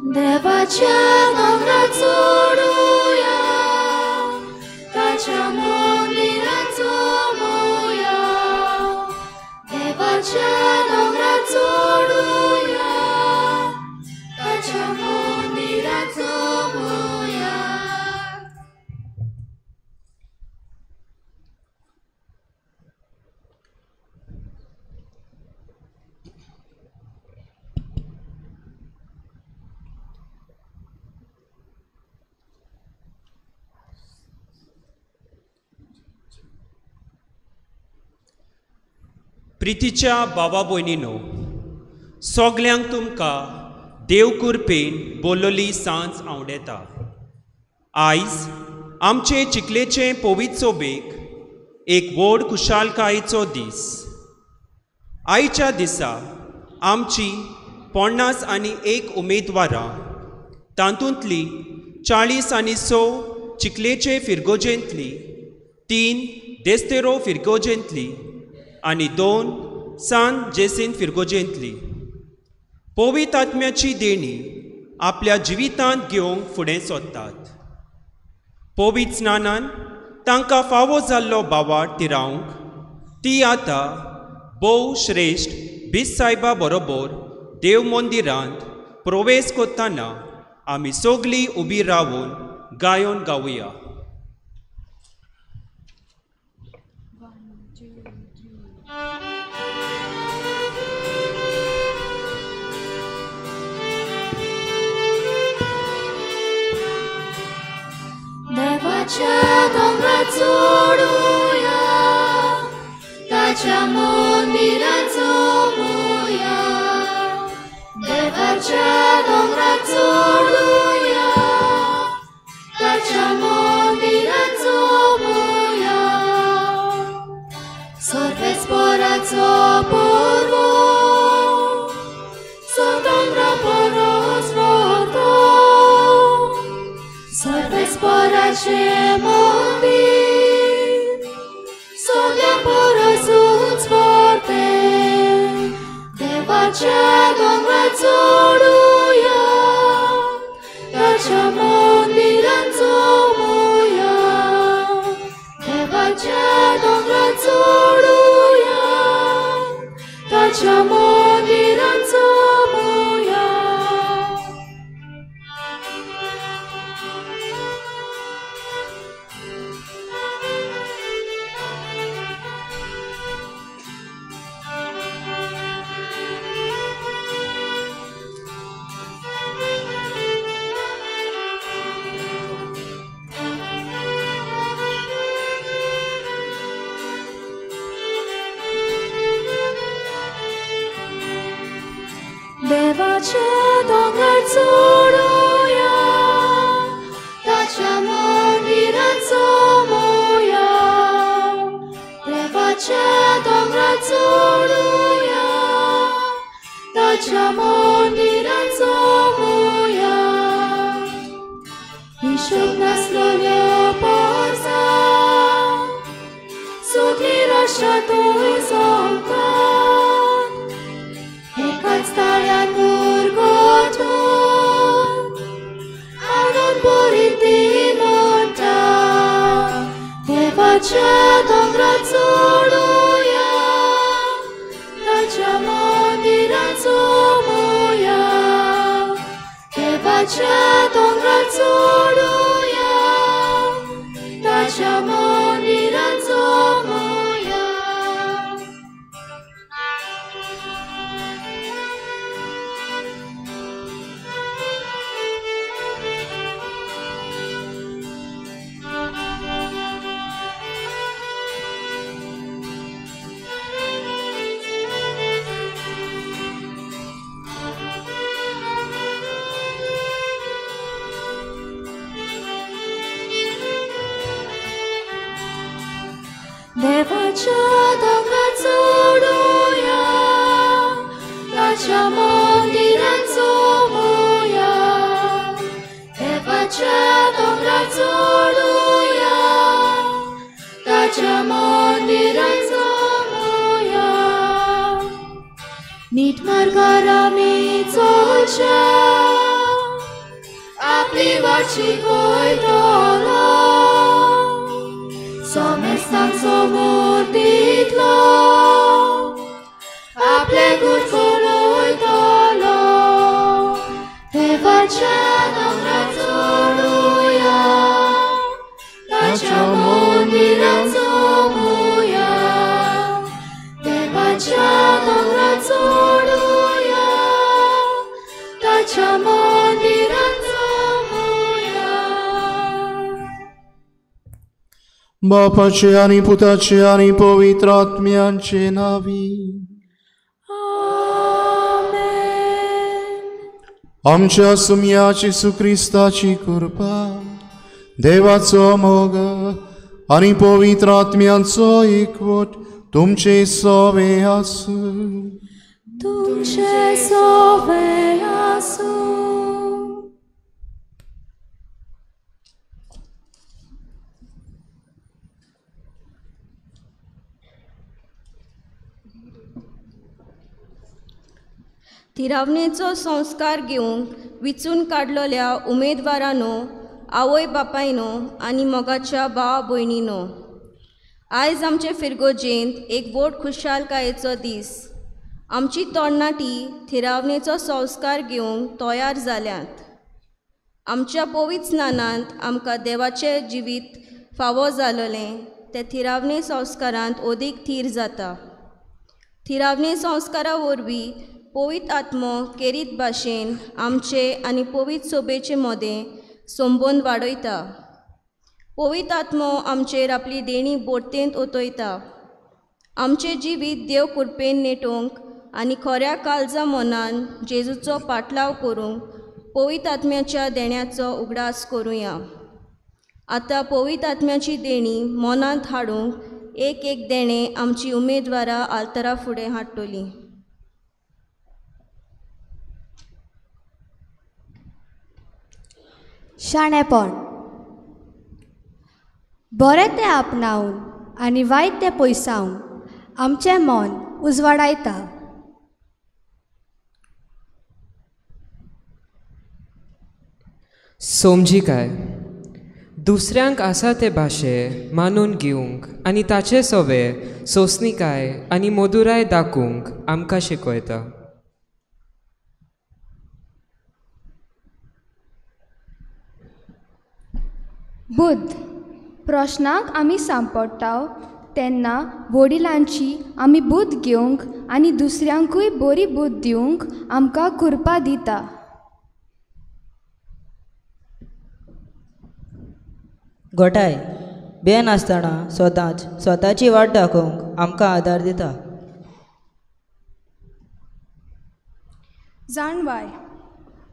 देवाच्या दोंगरार चडुया, ताच्या मंदिरांत जमोया. देवाच्या दोंगरार चडुया, ताच्या मंदिरांत जमोया. प्रितीच्या बाबा भयणीनो, सगल्यांक तुमकां देव कृपेन बोलली सांज आवडेता. आयज आमचे चिखलेचे पवित्र सोबेक एक व्हड खुशालकायेचो दीस. आयच्या दिसा आमची 51 उमेदवारां, तातूंतली 46 चिखलेचे फिरगोजेंतली, 3 देस्तेरो फिरगोजेंतली आनी 2 सान जेसीन फिरगोजेंतली पवित्र आत्म्याची देणी आपल्या जिवितांत घेवंक फुडें सोदतात. पवित्र स्नानान तांकां फावो जाल्लो बावाट तिरावंक ती आतां भोव श्रेश्ठ बीस सायबा बरोबर देव मंदिरांत प्रवेश करतना आमी सगळीं उबी रावून गायोन गावया. देवाच्या दोंगरार चडुया, ताच्या मंदिरांत जमोया. देवाच्या दोंगरार चडुया, ताच्या मंदिरांत जमोया. सर्वेस्पराचो पर्व दोंगरा परस व्हरता, सर्वेस्पराचें मंदीर सगळ्या परस उंच पडतें. देवाच्या दोंगरार चडुया, ताच्या मंदिरांत जमोया. देवाच्या दोंगरार चडुया, ताच्या मंदिरांत जमोया. देवाच्या दोंगरार चडुया, ताच्या मंदिरांत जमोया. देवाच्या दोंगरार चडुया, ताच्या मंदिरांत जमोया. हिशोब नासलेल्या परसा सगळीं राष्ट्रां थंय जमतात, एकाच ताळ्यान मुरगटून आनंद भरीत ती म्हणटात. देवाच्या दोंगरार चडुया, ताच्या मंदिरांत जमोया. देवाच्या दोंगरार चडुया, ताच्या मंदिरांत जमोया. देवाच्या दोंगरार चडुया, ताच्या मंदिरांत जमोया. देवाच्या दोंगरार चडुया, ताच्या मंदिरांत जमोया. नीट मार्गार आमी चलच्या, शिकयतलो समेस्तांक समोर दितलो आपले गुण चलयतलो देवाच्या दोंगरार चडुया ताच्या मंदिरांत जमुया देवाच्या दोंगरार चडुया ताच्या मंदिरांत जमुया. बापाचे आनी पुताचे आनी पवित्र आत्म्यांचे नावी. आमच्या सुम्या जेजू क्रिस्ताची कृपा, देवाचो मोग आनी पवित्र आत्म्यांचो एकवट तुमचे सोवे आसूं. तुमचे सोवे आसूं. थिरावणेचो संस्कार घेवंक विचून काडलेल्या उमेदवारानो, आवय बापायनो आनी मोगाच्या भाव भयणीनो, आयज आमचे फिरगोजेंत एक व्हड खुशालकायेचो दीस. आमची तरणाटी थिरावणेचो संस्कार घेवंक तयार जाल्यांत. आमच्या पवित्र स्नानांत आमकां देवाचें जिवीत फावो जालेलें तें थिरावणे संस्कारांत अदीक थीर जाता. थिरावणे संस्कारा वरवीं पवित्र आत्मो केरीत भाशेन आमचे आनी पवित्र सोबेचे मदें संबंद वाडयता. पवित्र आत्मो आमचेर आपली देणी बोडतेंत ओतयता. आमचें जिवीत देव कृपेन नेटोवंक आनी खऱ्या काळजा मनान जेजूचो पाटलाव करूंक पवित्र आत्म्याच्या देण्याचो उगडास करुया. आतां पवित्र आत्म्याची देणी मनांत हाडूंक एक एक देणें आमची उमेदवारां आल्तरा फुडें हाडटलीं. शाणेपण बरें तें आपणावन आनी वायट तें पयसावन आमचें मन उजवाडायता. समजिकाय दुसऱ्यांक आसा ते भाशे मानून घेवंक आनी ताचे सोवे सोंसणीकाय आनी मधुराय दाखोवंक आमकां शिकयता. बुद्ध प्रश्नाक आमी सांपडटा तेन्ना वडिलांची आमी बुद्ध घेवंक आनी दुसऱ्यांकूय बरी बुद्ध दिवंक आमकां कृपा दिता. घोटाय बेन आसतना स्वताच स्वताची वाट दाखोवंक आमकां आदार दिता. जाणवाय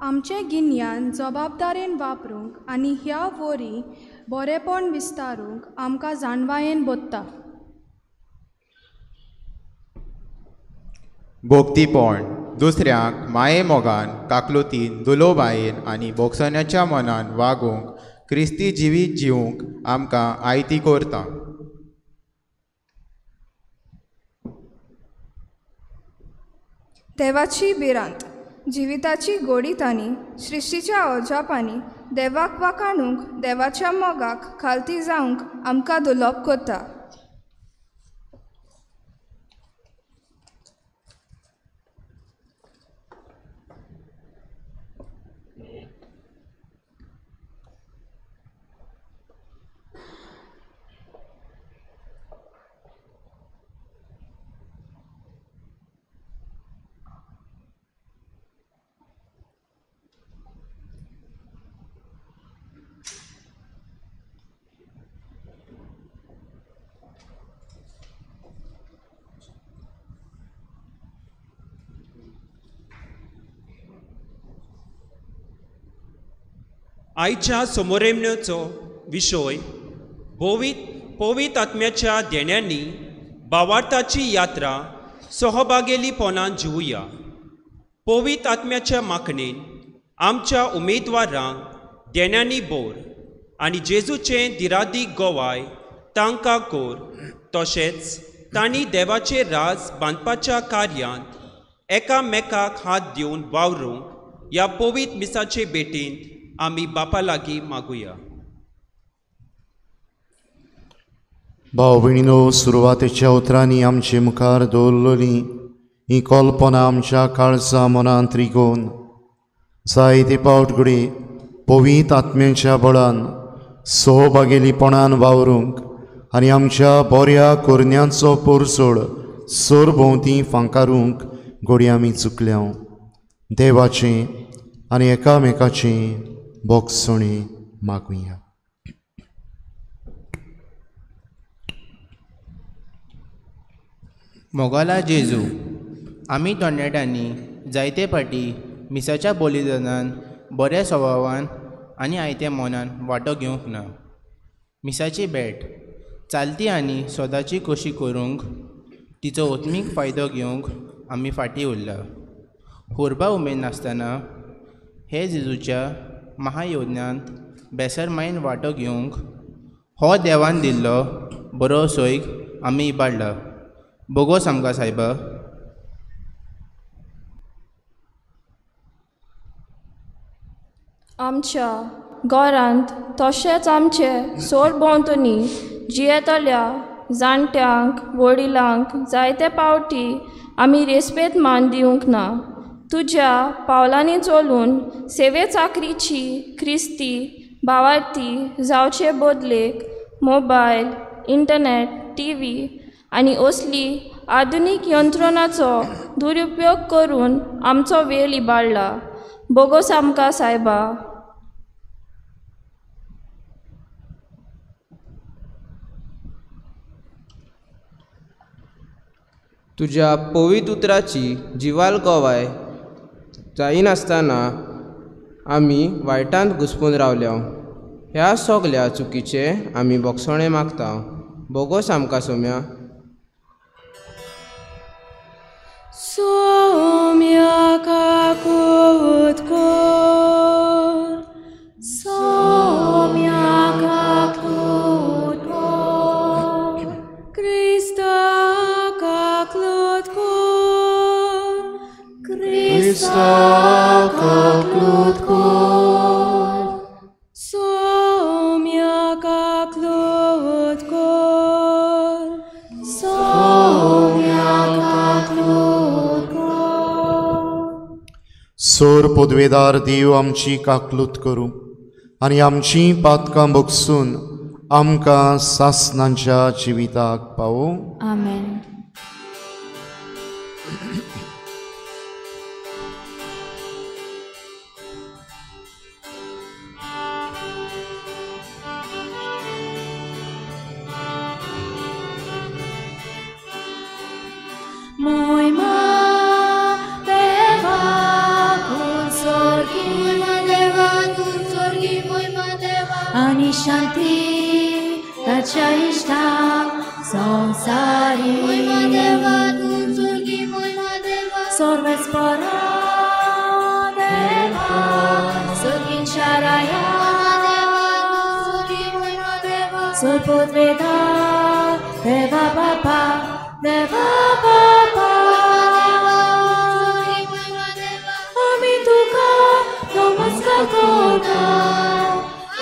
आमचें गिन्यान जबाबदारेन वापरूंक आनी ह्या वरी बरेपण विस्तारूंक आमकां जाणवायेन बोत्ता. भोक्तीपण दुसऱ्यांक माये मोगान काकलुतीन दुलोबायेन आनी भोगसण्याच्या मनान वागोवंक क्रिस्ती जिवीत जिवूंक आमकां आयती करता. देवाची भिरांत जिविताची गोडीत आनी सृश्टीच्या अजापांनी देवाक वाखाणूंक देवाच्या मोगाक खालती जावंक आमकां दुलोप करता. आयच्या समोरेमण्याचो विशय पवित्र आत्म्याच्या देण्यांनी भावार्थाची यात्रा सहभागेलीपणान जिवुया. पवित्र आत्म्याच्या मागणेन आमच्या उमेदवारांक देण्यांनी बोर आनी जेजूचें दिरादीक गोवाय तांकां कोर, तशेंच तांणी देवाचें राज बांदपाच्या कार्यांत एकामेकाक हात दिवन वावरूंक ह्या पवित्र मिसाचे भेटींत आमी बापा लागीं मागुया. भाव भयणीनो, सुरवातेच्या उतरांनी आमचे मुखार दवरलेली ही कल्पना आमच्या काळजा मनांत रिगोवन जायते पावट घडये पवित्र आत्म्याच्या बळान सहभागेलीपणान वावरूंक आनी आमच्या बऱ्या करण्यांचो पोरसोड सरभोंवती फांकारूंक घडये आमी चुकल्या. देवाचें आनी एकामेकाचें भोगसणें मागुया. मोगाला जेजू, आमी तरणाट्यांनी जायते फावटी मिसाच्या बलिदानान बऱ्या स्वभावान आनी आयत्या मनान वांटो घेवंक ना. मिसाची भेट चालती आनी सदांची कशी करूंक तिचो आत्मीक फायदो घेवंक आमी फाटीं उरला. हुरबा उमेद नासतना हे जेजूच्या महायोज्ञांत बेसरमायेन वांटो घेवंक हो देवान दिल्लो बरो सोयग आमी इबाडला. बोगोस आमकां सायबा. आमच्या घरांत तशेंच आमचे सरभोंवतणी जियेतल्या जाणट्यांक वडिलांक जायते पावटी आमी रेस्पेद मान दिवंक ना. तुज्या पावलांनी चलून सेवे चाकरीची क्रिस्ती भावार्थी जावचे बदलेक मोबायल, इंटरनेट, टी व्ही आनी असली आधुनीक यंत्रणाचो दुरुपयोग करून आमचो वेळ इबाडला. बोगोस आमकां सायबा. तुज्या पवित्र उतराची जिवाल गवाय जायनासतना आमी वायटांत घुसपून रावल्या. ह्या सगल्या चुकीचें आमी भोगसणें मागता. बोगोस आमकां सोम्या. सोम्या काकूत कोर, सोम्या काकूत कोर, क्रिस्ता काकूत कोर, क्रिस्ता काकूत कोर, सोम्या काकूत कोर, सोम्या काकूत. सोर पदवेदार देव आमची काकलूत करूं आनी आमची पातकां भोगसून आमकां सासनांच्या जिविताक पावोवं. आमेन. आनी शांती ताच्या इश्टांक संवसारी सर्वेस्परा देवा सर्गींच्या राया सोरपोतवेदा देवा बापा देवा बापा आमी तुका नमस्कार करता,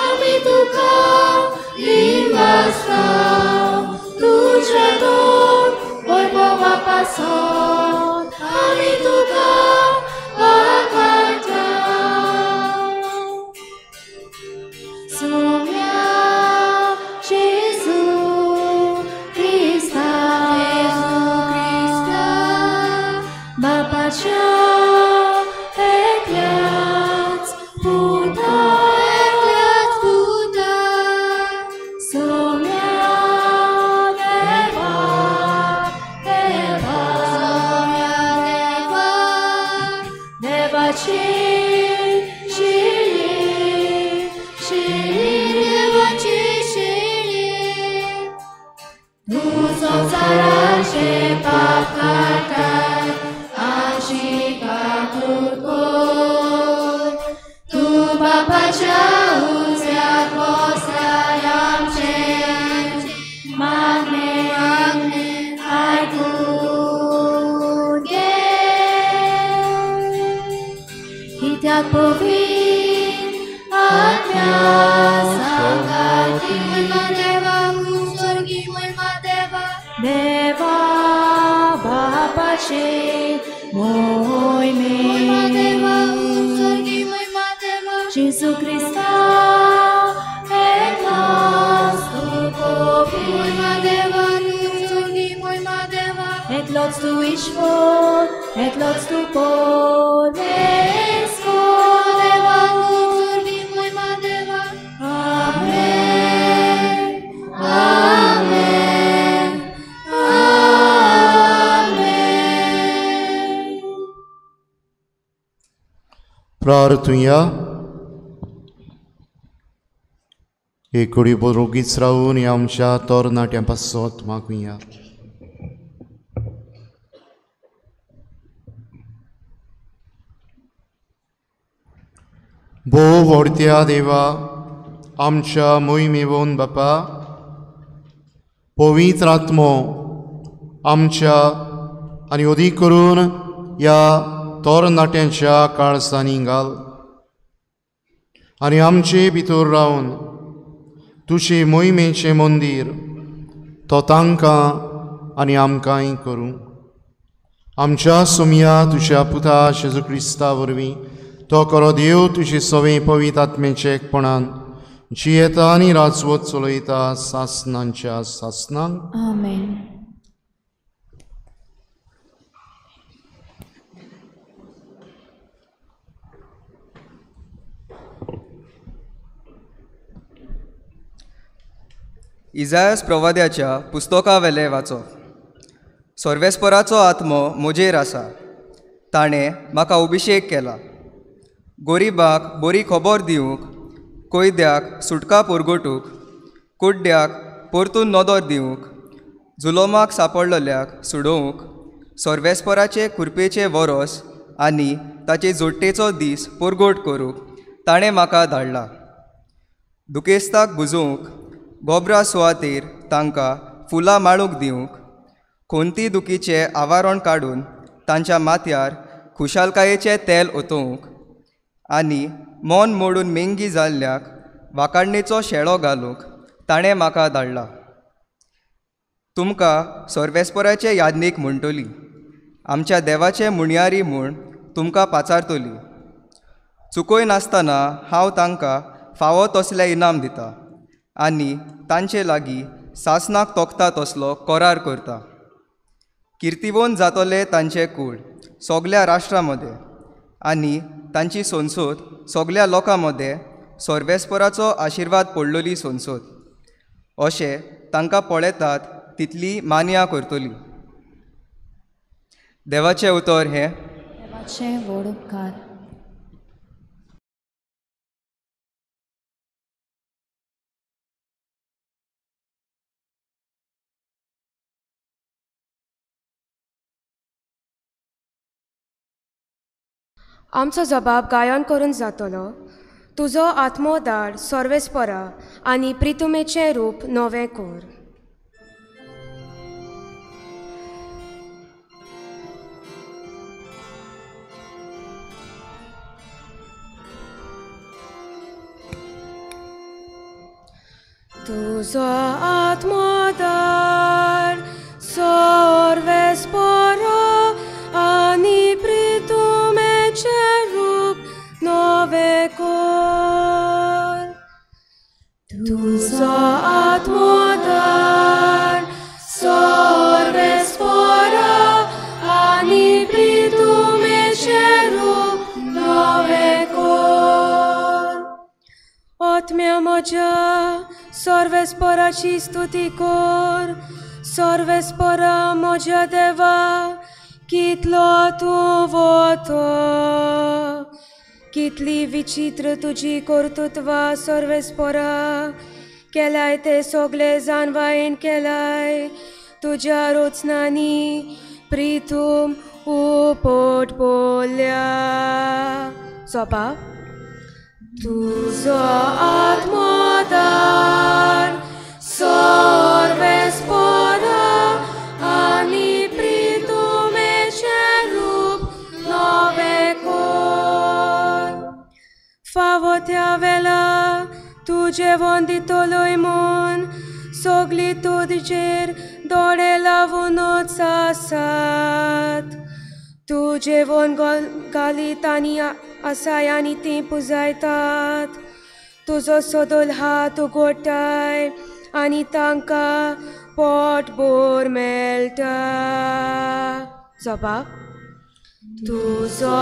आमी तुका लिंगासता, तुज्या दोन वैभवा पासून आमी तुका वाखाणटा. सोम्या जेजू क्रिस्ता, बापाच्या एकल्याच पुता, सोम्या देवा देवा, सोम्या देवा देवाची शिळी शिळी देवाची शिळी, तूं संवसाराचे पाप काडटाय आमची काकूट कोर, तूं बापाच्या उजव्याक बसलाय आमचें मागणें आयकून घे. कित्याक पवित्र देवाचे मोहिमे जेजू क्रिस्ता एकलोच तूं एकलोच तूं ईश्वर एकलोच तूं परमेश्वर आमेन आमेन आमेन. प्रार्थुया. एक कुडी रोगीच रावून आमच्या तरणाट्यां पासत मागुया. भोव व्हडत्या देवा आमच्या मोहिमेवन बापा पवित्र आत्मो आमच्या आनी अदीक करून ह्या तरणाट्यांच्या काळसांनी घाल आनी आमचे भितर रावन तुजे मोहिमेचें मंदीर तो तांकां आनी आमकांय करूं. आमच्या सोमया तुज्या पुता जेजू क्रिस्ता वरवीं तो करो देव तुजे सवे पवित्र आत्म्याचे एकपणान जियेता आनी राजवत चलयता सासनांच्या सासनांक. आमेन. इजायस प्रवाद्याच्या पुस्तकावेलें वाचप. सर्वेस्पराचो आत्मो म्हजेर आसा, ताणें म्हाका अभिशेक केला गोरिबाक बरी खबर दिवंक, कोयद्याक सुटका पुरगोटूंक, कुड्ड्याक परतून नदर दिवंक, जुलोमाक सांपडलेल्याक सुडोवंक, सर्वेस्पराचे कुरपेचे वरोस आनी ताचे जोडटेचो दीस परगोट करूंक ताणें म्हाका धाडला. दुखेस्ताक बुजोवंक, गोबरा सुवातेर तांकां फुलां माळूंक दिवंक, खोंती दुखीचें आवारण काडून तांच्या माथ्यार खुशालकायेचें तेल ओतोवंक आनी मन मोडून मेंगी जाल्ल्याक वाकाडणेचो शेळो घालूंक ताणें म्हाका धाडला. तुमकां सर्वेस्पराचे यादनीक म्हणटली, आमच्या देवाचे मुणयारी म्हूण तुमकां पाचारतली. चुकय नासतना हांव तांकां फावो तसलें इनाम दिता आनी तांचे लागीं सासनाक तोखता तसलो करार करता. किर्तिवोन जातलें तांचें कूळ सगल्या राष्ट्रां मदें आनी तांची संसद सगल्या लोकां मदें सर्वेस्पराचो आशिर्वाद पडलोली संसद अशें तांकां पळयतात तितली मान्या करतली. देवाचें उतर हें. देवाचें व्हड उपकार. आमचो जबाब गायन करून जातलो. तुजो आत्मो धाड सर्वेस्परा आनी प्रितुमेचें रूप नवें कर. तुजो आत्मो धाड सर्वेस्परा आनी प्रितुमेचें रूप नवें कर. तुजो आत्मो धाड सर्वेस्परा आनी प्रितुमेचें रूप नवें कर. आत्म्या म्हज्या सर्वेस्पराची स्तुती कर. सर्वेस्परा म्हज्या देवा कितलो तूं वतो, कितली विचित्र तुजी कर्तृत्वां सर्वेस्परा. केलाय ते सगळे जानवायेन केलाय तुज्या रचनांनी प्रितूम उपट बोल्या. सोपा तुजो आत्मो धाड सर्वेस्परा आनी प्रितुमेचें रूप नवें कर. फावो त्या वेळा तूं जेवण दितलोय म्हूण सगली तुजेर दोळे लावूनच आसात. तूं जेवण घालीत आनी आसाय आनी तीं पुजायतात. तुजो सदोल हात उगडटाय आनी तांकां पोटभर मेळटा. जबाब. तुजो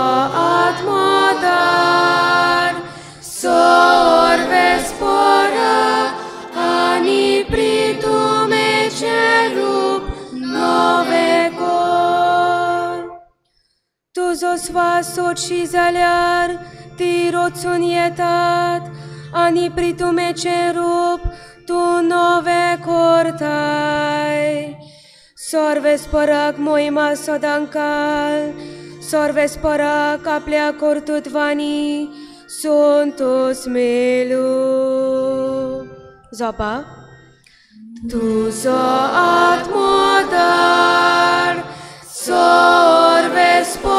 आत्मोदार सर्वेस्परा आनी प्रितुमेचें रूप नवें कर. तुजो स्वास सोडशी जाल्यार ती रचून येतात आनी प्रितुमेचें रूप तूं नवें करताय. सर्वेस्पराक मोहिमा सदांकाल, सर्वेस्पराक आपल्या कर्तृत्वांनी संतोस मेलू. जपा. तुजो आत्मोदार सर्वेस्परा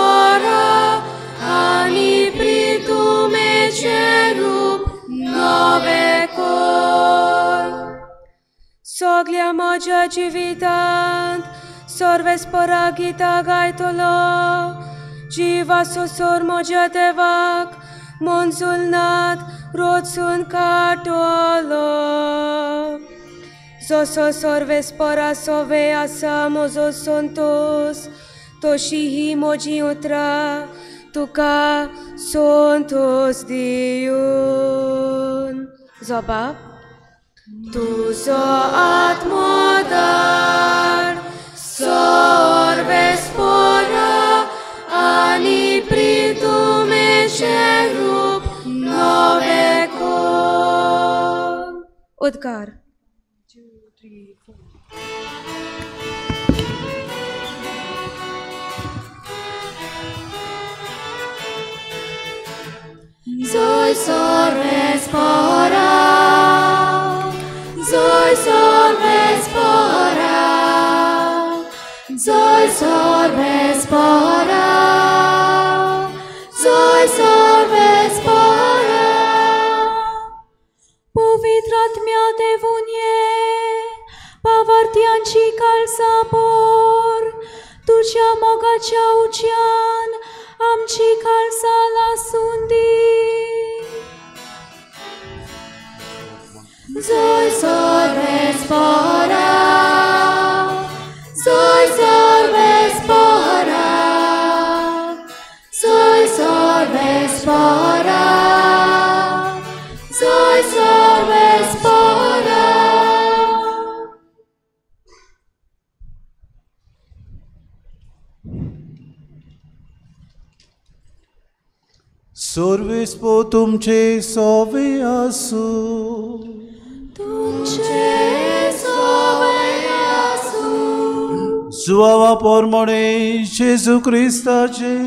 आनी प्रितुमेचें रूप नवें कर. सगल्या म्हज्या जिवितांत सर्वेस्परा गितां गायतलो. जिवासोसर म्हज्या देवाक मंजुलनाथ रोचून काडटलो. जसो सर्वेस्परा सवे आसा म्हजो संतोस, तशी ही म्हजी उतरां तुका संतोस दिवन. जबाब. तुजो आत्मोदार सर्वेस्परा आनी प्रितुमेचें रूप नवें कर. उद्गार. 2, 3, 4. Soy सर्वेस्परा, soy सर्वेस्परा, soy सर्वेस्परा, soy सर्वेस्परा. पवित्र आत्म्या देवून ये, पावार्थ्यांची काळजां भर, तुज्या मोगाच्या उज्यान आमची काळजां लासून दी. Soy सर्वेस्परा, soy सर्वेस्परा, soy सर्वेस्परा, soy सर्वेस्परा. सर्वेस्पो तुमचे सोवे आसूं. तुमचे सोवे आसूं. जुवावा पोरमणे जेजू क्रिस्ताचे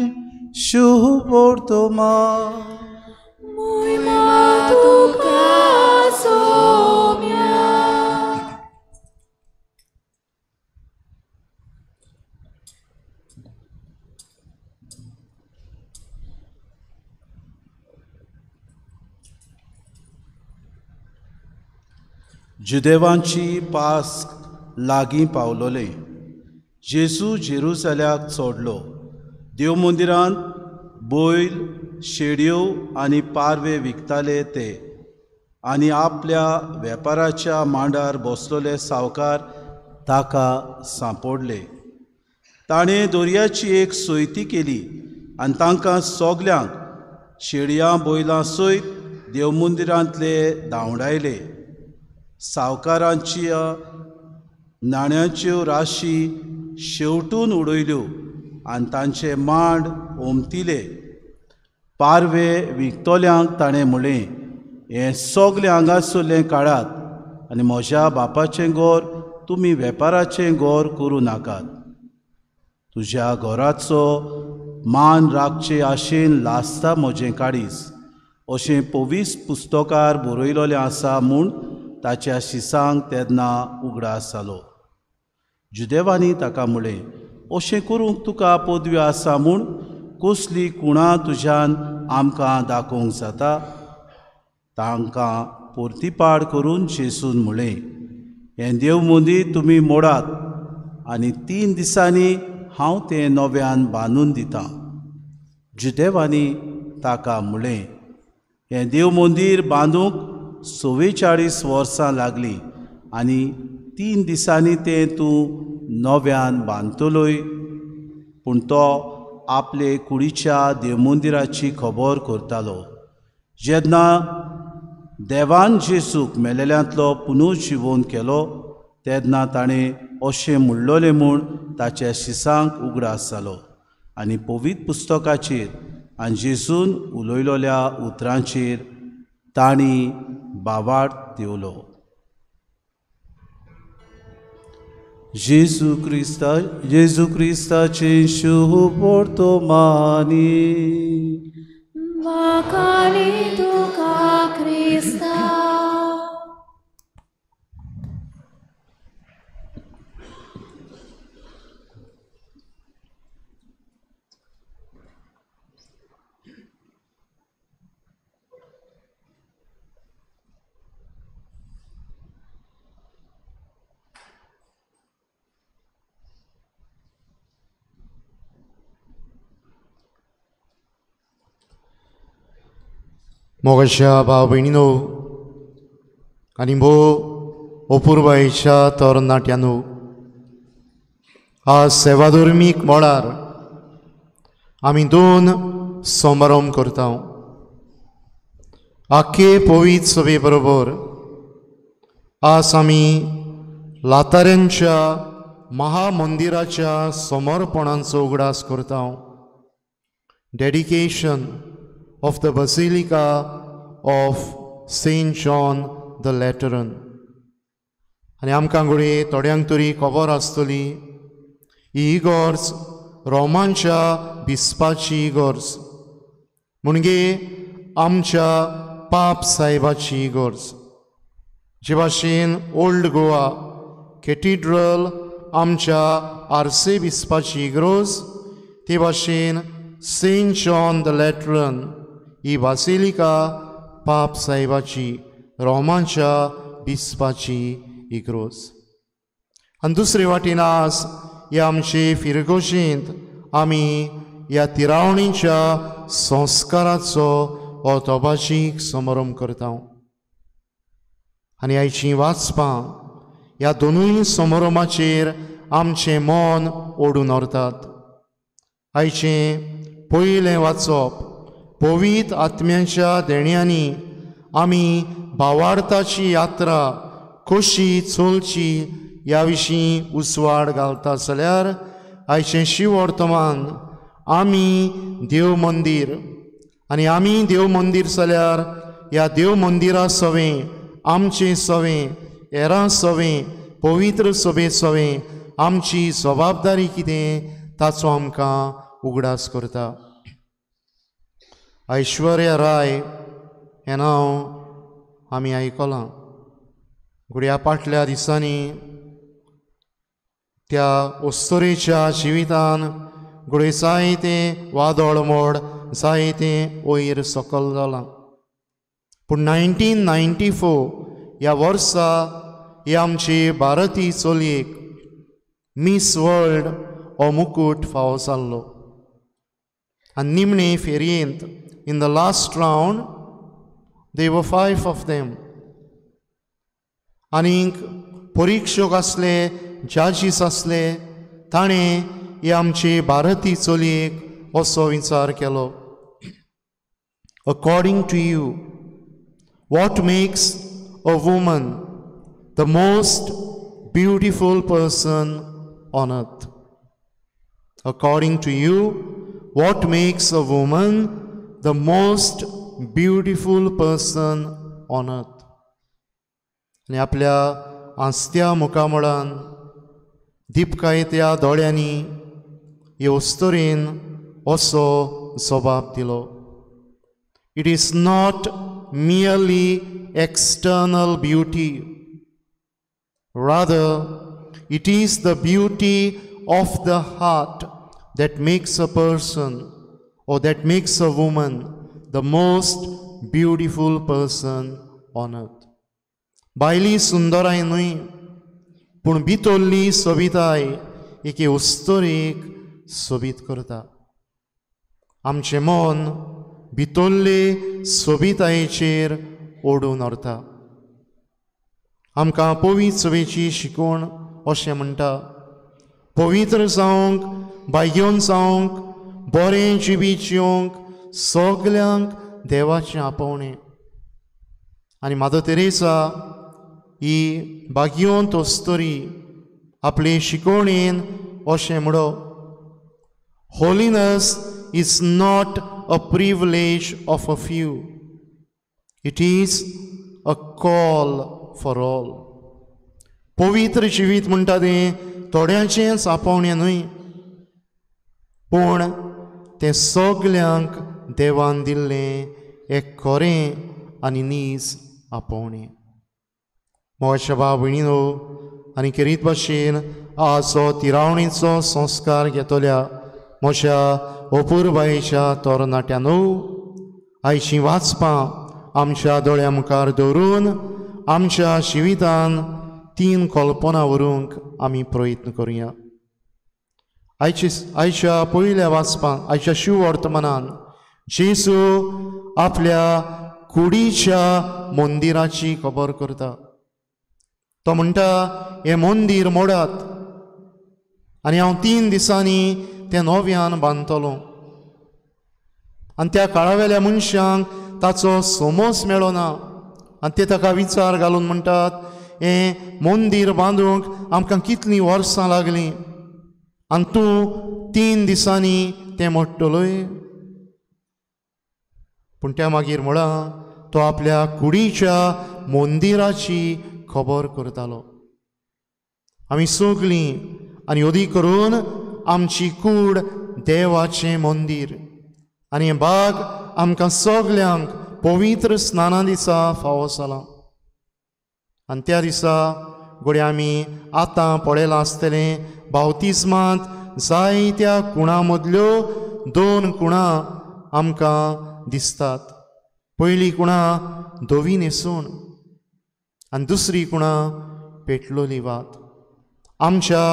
शुभ वर्तमान. मोहिमा तुका सोम्या. जुदेवांची पास्क लागीं पावलोले. जेजू जेरुसल्याक चडलो. देव मंदिरांत बैल, शेडयो आनी पारवे विकताले ते आनी आपल्या वेपाराच्या मांडार बसलोले सावकार ताका सांपडले. ताणें दर्याची एक सोयती केली आनी तांकां सगल्यांक शेडयां बैलां सयत देव मंदिरांतले धांवडायले. सावकारांच्या नाण्यांच्यो राशी शेवटून उडयल्यो आनी तांचे मांड ओमतिले. पारवे विकतल्यांक ताणें म्हळें, हें सगलें हांगासरलें काडात आनी म्हज्या बापाचें घर तुमी वेपाराचें घर करूं नाकात. तुज्या घराचो मान राखचे आशेन लासता म्हजें काडीस, अशें पवीस पुस्तकार बरयलोलें आसा म्हूण ताच्या शिसांक तेन्ना उगडास जालो. जुदेवांनी ताका म्हळें, अशें करूंक तुका पदवी आसा म्हूण कसली कुणां तुज्यान आमकां दाखोवंक जाता? तांकां पोर्तिपाड करून जेजून म्हळें, हें देव मंदीर तुमी मोडात आनी 3 दिसांनी हांव तें नव्यान बांदून दितां. जुदेवांनी ताका म्हळें, हें देव मंदीर बांदूंक 44 वर्सां लागलीं आनी 3 दिसांनी तें तूं नव्यान बांदतलोय. पूण तो आपले कुडीच्या देवमंदिराची खबर करतालो. जेन्ना देवान जेजूक मेलेल्यांतलो पुनर्जिवन केलो तेन्ना ताणें अशें म्हणलोलें म्हूण ताच्या शिसांक उगडास जालो आनी पवित्र पुस्तकाचेर आनी जेजून उलयलोल्या उतरांचेर तांणी बावाट देवलो. जेजू क्रिस्ताचे शुभ वर्तमानी. वाखाणी तुका क्रिस्ता. मोगाच्या भाव भयणीनो आनी भोव अपुरबायेच्या तरणाट्यानो, आज सेवाधर्मीक मळार आमी 2 समारंभ करता. आखे पवित्र सभे बरोबर आज आमी लाताऱ्यांच्या महामंदिराच्या समर्पणांचो उगडास करता. Dedication of the Basilica of Saint John the Lateran. आनी आमकां घडये थोड्यांक तरी खबर आसतली ही इगर्ज रोमांच्या बिस्पाची इगर्ज, म्हणजे आमच्या पाप साहेबाची इगर्ज. जे भाशेन ओल्ड गोवा कॅथिड्रल आमच्या आर्से बिस्पाची इगर्ज, ते भाशेन saint John the Lateran he basilica पाप साहेबाची, रोमांच्या बिस्पाची इगर्ज. आनी दुसरे वाटेन आज ह्या आमचे फिरगोशेंत आमी ह्या तिरावणीच्या संस्काराचो हो तोबाशीक समारंभ करता. आनी आयचीं वाचपां ह्या दोनूय समारंभाचेर आमचें मन ओडून व्हरतात. आयचें पयलें वाचप पवित्र आत्म्यांच्या देण्यांनी आमी भावार्थाची यात्रा कशी चलची ह्या विशीं उजवाड घालता जाल्यार आयचें शिववर्तमान आमी देव मंदीर आनी आमी देव मंदीर जाल्यार ह्या देव मंदिरा सवें आमचें सवें हेरां सवें पवित्र सभे सवें आमची जबाबदारी कितें ताचो आमकां उगडास करता. ऐश्वर्या राय हें नांव आमी आयकलां. घडया फाटल्या दिसांनी त्या अस्तुरेच्या जिवितान घडये जायतें वादळ मोड जायतें वयर सकल जालां. पूण 1994 ह्या वर्सा ही आमची भारतीय चलयेक मिस वर्ल्ड हो मुकूट फावो जाल्लो. आनी निमणे फेरयेंत in the last round there were 5 of them. आनीक परिक्षक आसले, जजीस आसले, ताणें ही आमची भारतीय चलयेक असो विचार केलो, according to you what makes a woman the most beautiful person on earth? According to you what makes a woman the most beautiful person on earth? आनी आपल्या आस्त्या मुखामळान दिपकायत्या दोळ्यांनी हे अस्तुरेन असो जबाब दिलो, it is not merely external beauty, rather it is the beauty of the heart that makes a person or that makes a woman the most beautiful person on earth. बायली सुंदराय न्हय, पूण भितरली सोबिताय एके उस्तोरेक सोबीत करता. आमचें मन भितरले सोबितायेचेर ओडून व्हरता. आमकां पवित्र सभेची शिकवण अशें म्हणटा, पवित्र जावंक, भाग्योन जावंक, बरें जिवीत जिवंक सगल्यांक देवाचें आपोवणें. आनी मादर तेरेसा ही भाग्योंत अस्तुरी आपले शिकवणेन अशें म्हणो, Holiness is not a privilege of a few, it is a call for all. पवित्र जिवीत म्हणटा तें थोड्यांचेंच आपोवणें न्हय, पूण तें सगल्यांक देवान दिल्लें एक खरें आनी नीज आपोवणें. म्हज्या भाव भयणीनो आनी खेरीत भाशेन आज हो तिरावणीचो संस्कार घेतल्या म्हज्या अपुरबायेच्या तरणाट्यानो, आयचीं वाचपां आमच्या दोळ्या मुखार दवरून आमच्या जिवितान तीन कल्पना व्हरूंक आमी प्रयत्न करुया. आयच्या पयल्या वाचपान, आयच्या शिववर्तमानान जेजू आपल्या कुडीच्या मंदिराची खबर करता. तो म्हणटा, हें मंदीर मोडात आनी हांव 3 दिसांनी तें नव्यान बांदतलो. आनी त्या काळावेल्या मनशांक ताचो समज मेळो ना आनी ते ताका विचार घालून म्हणटात, हें मंदीर बांदूंक आमकां कितलीं वर्सां लागलीं आनी तूं 3 दिसांनी तें मोडटलोय. पूण त्या मागीर म्हळां तो आपल्या कुडीच्या मंदिराची खबर करतालो. आमी सगलीं आनी अदीक करून आमची कूड देवाचें मंदीर आनी हें बाग आमकां सगल्यांक पवित्र स्नाना दिसा फावो जालां. आनी त्या दिसा घडये आमी आतां पळयलां आसतलें, बावतिज्मांत जायत्या कुणां मदल्यो 2 कुणां आमकां दिसतात. पयली कुणां धवी न्हेसून आनी दुसरी कुणां पेटलोली वात. आमच्या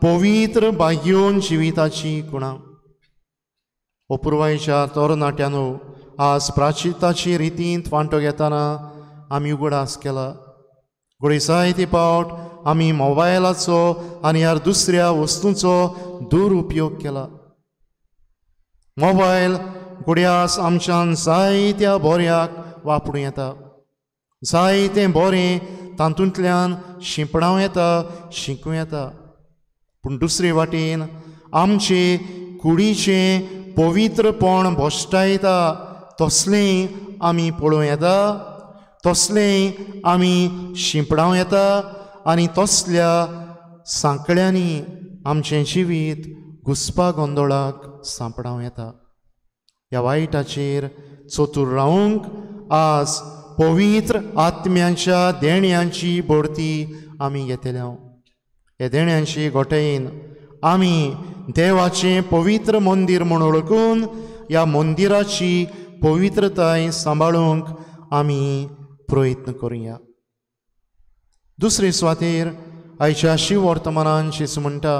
पवित्र भाग्योन जिविताची कुणां. अपुरबायेच्या तरणाट्यानो, आज प्राचिताची रितींत वांटो घेतना आमी उगडास केला. घडये जायते पावट आमी मोबायलाचो आनी ह्या दुसऱ्या वस्तूंचो दुरुपयोग केला. मोबायल घडये आज आमच्यान जायत्या बऱ्याक वापरूं येता, जायतें बरें तातूंतल्यान शिंपणावं येता, शिकूं येता. पूण दुसरे वाटेन आमचे कुडीचें पवित्रपण भश्टायता तसलें आमी पळोवं येता, तसलें आमी शिंपणावं येता आनी तसल्या सांकळ्यांनी आमचें जिवीत घुस्पा गोंदोळाक सांपडावं येता. ह्या वायटाचेर चतूर रावंक आज पवित्र आत्म्यांच्या देण्यांची भरती आमी घेतल्या. ह्या देण्यांची गोटयेन आमी देवाचें पवित्र मंदीर म्हूण वळखून ह्या मंदिराची पवित्रताय सांबाळूंक आमी प्रयत्न करुया. दुसरे सुवातेर आयच्या शिववर्तमानान जेजू म्हणटा,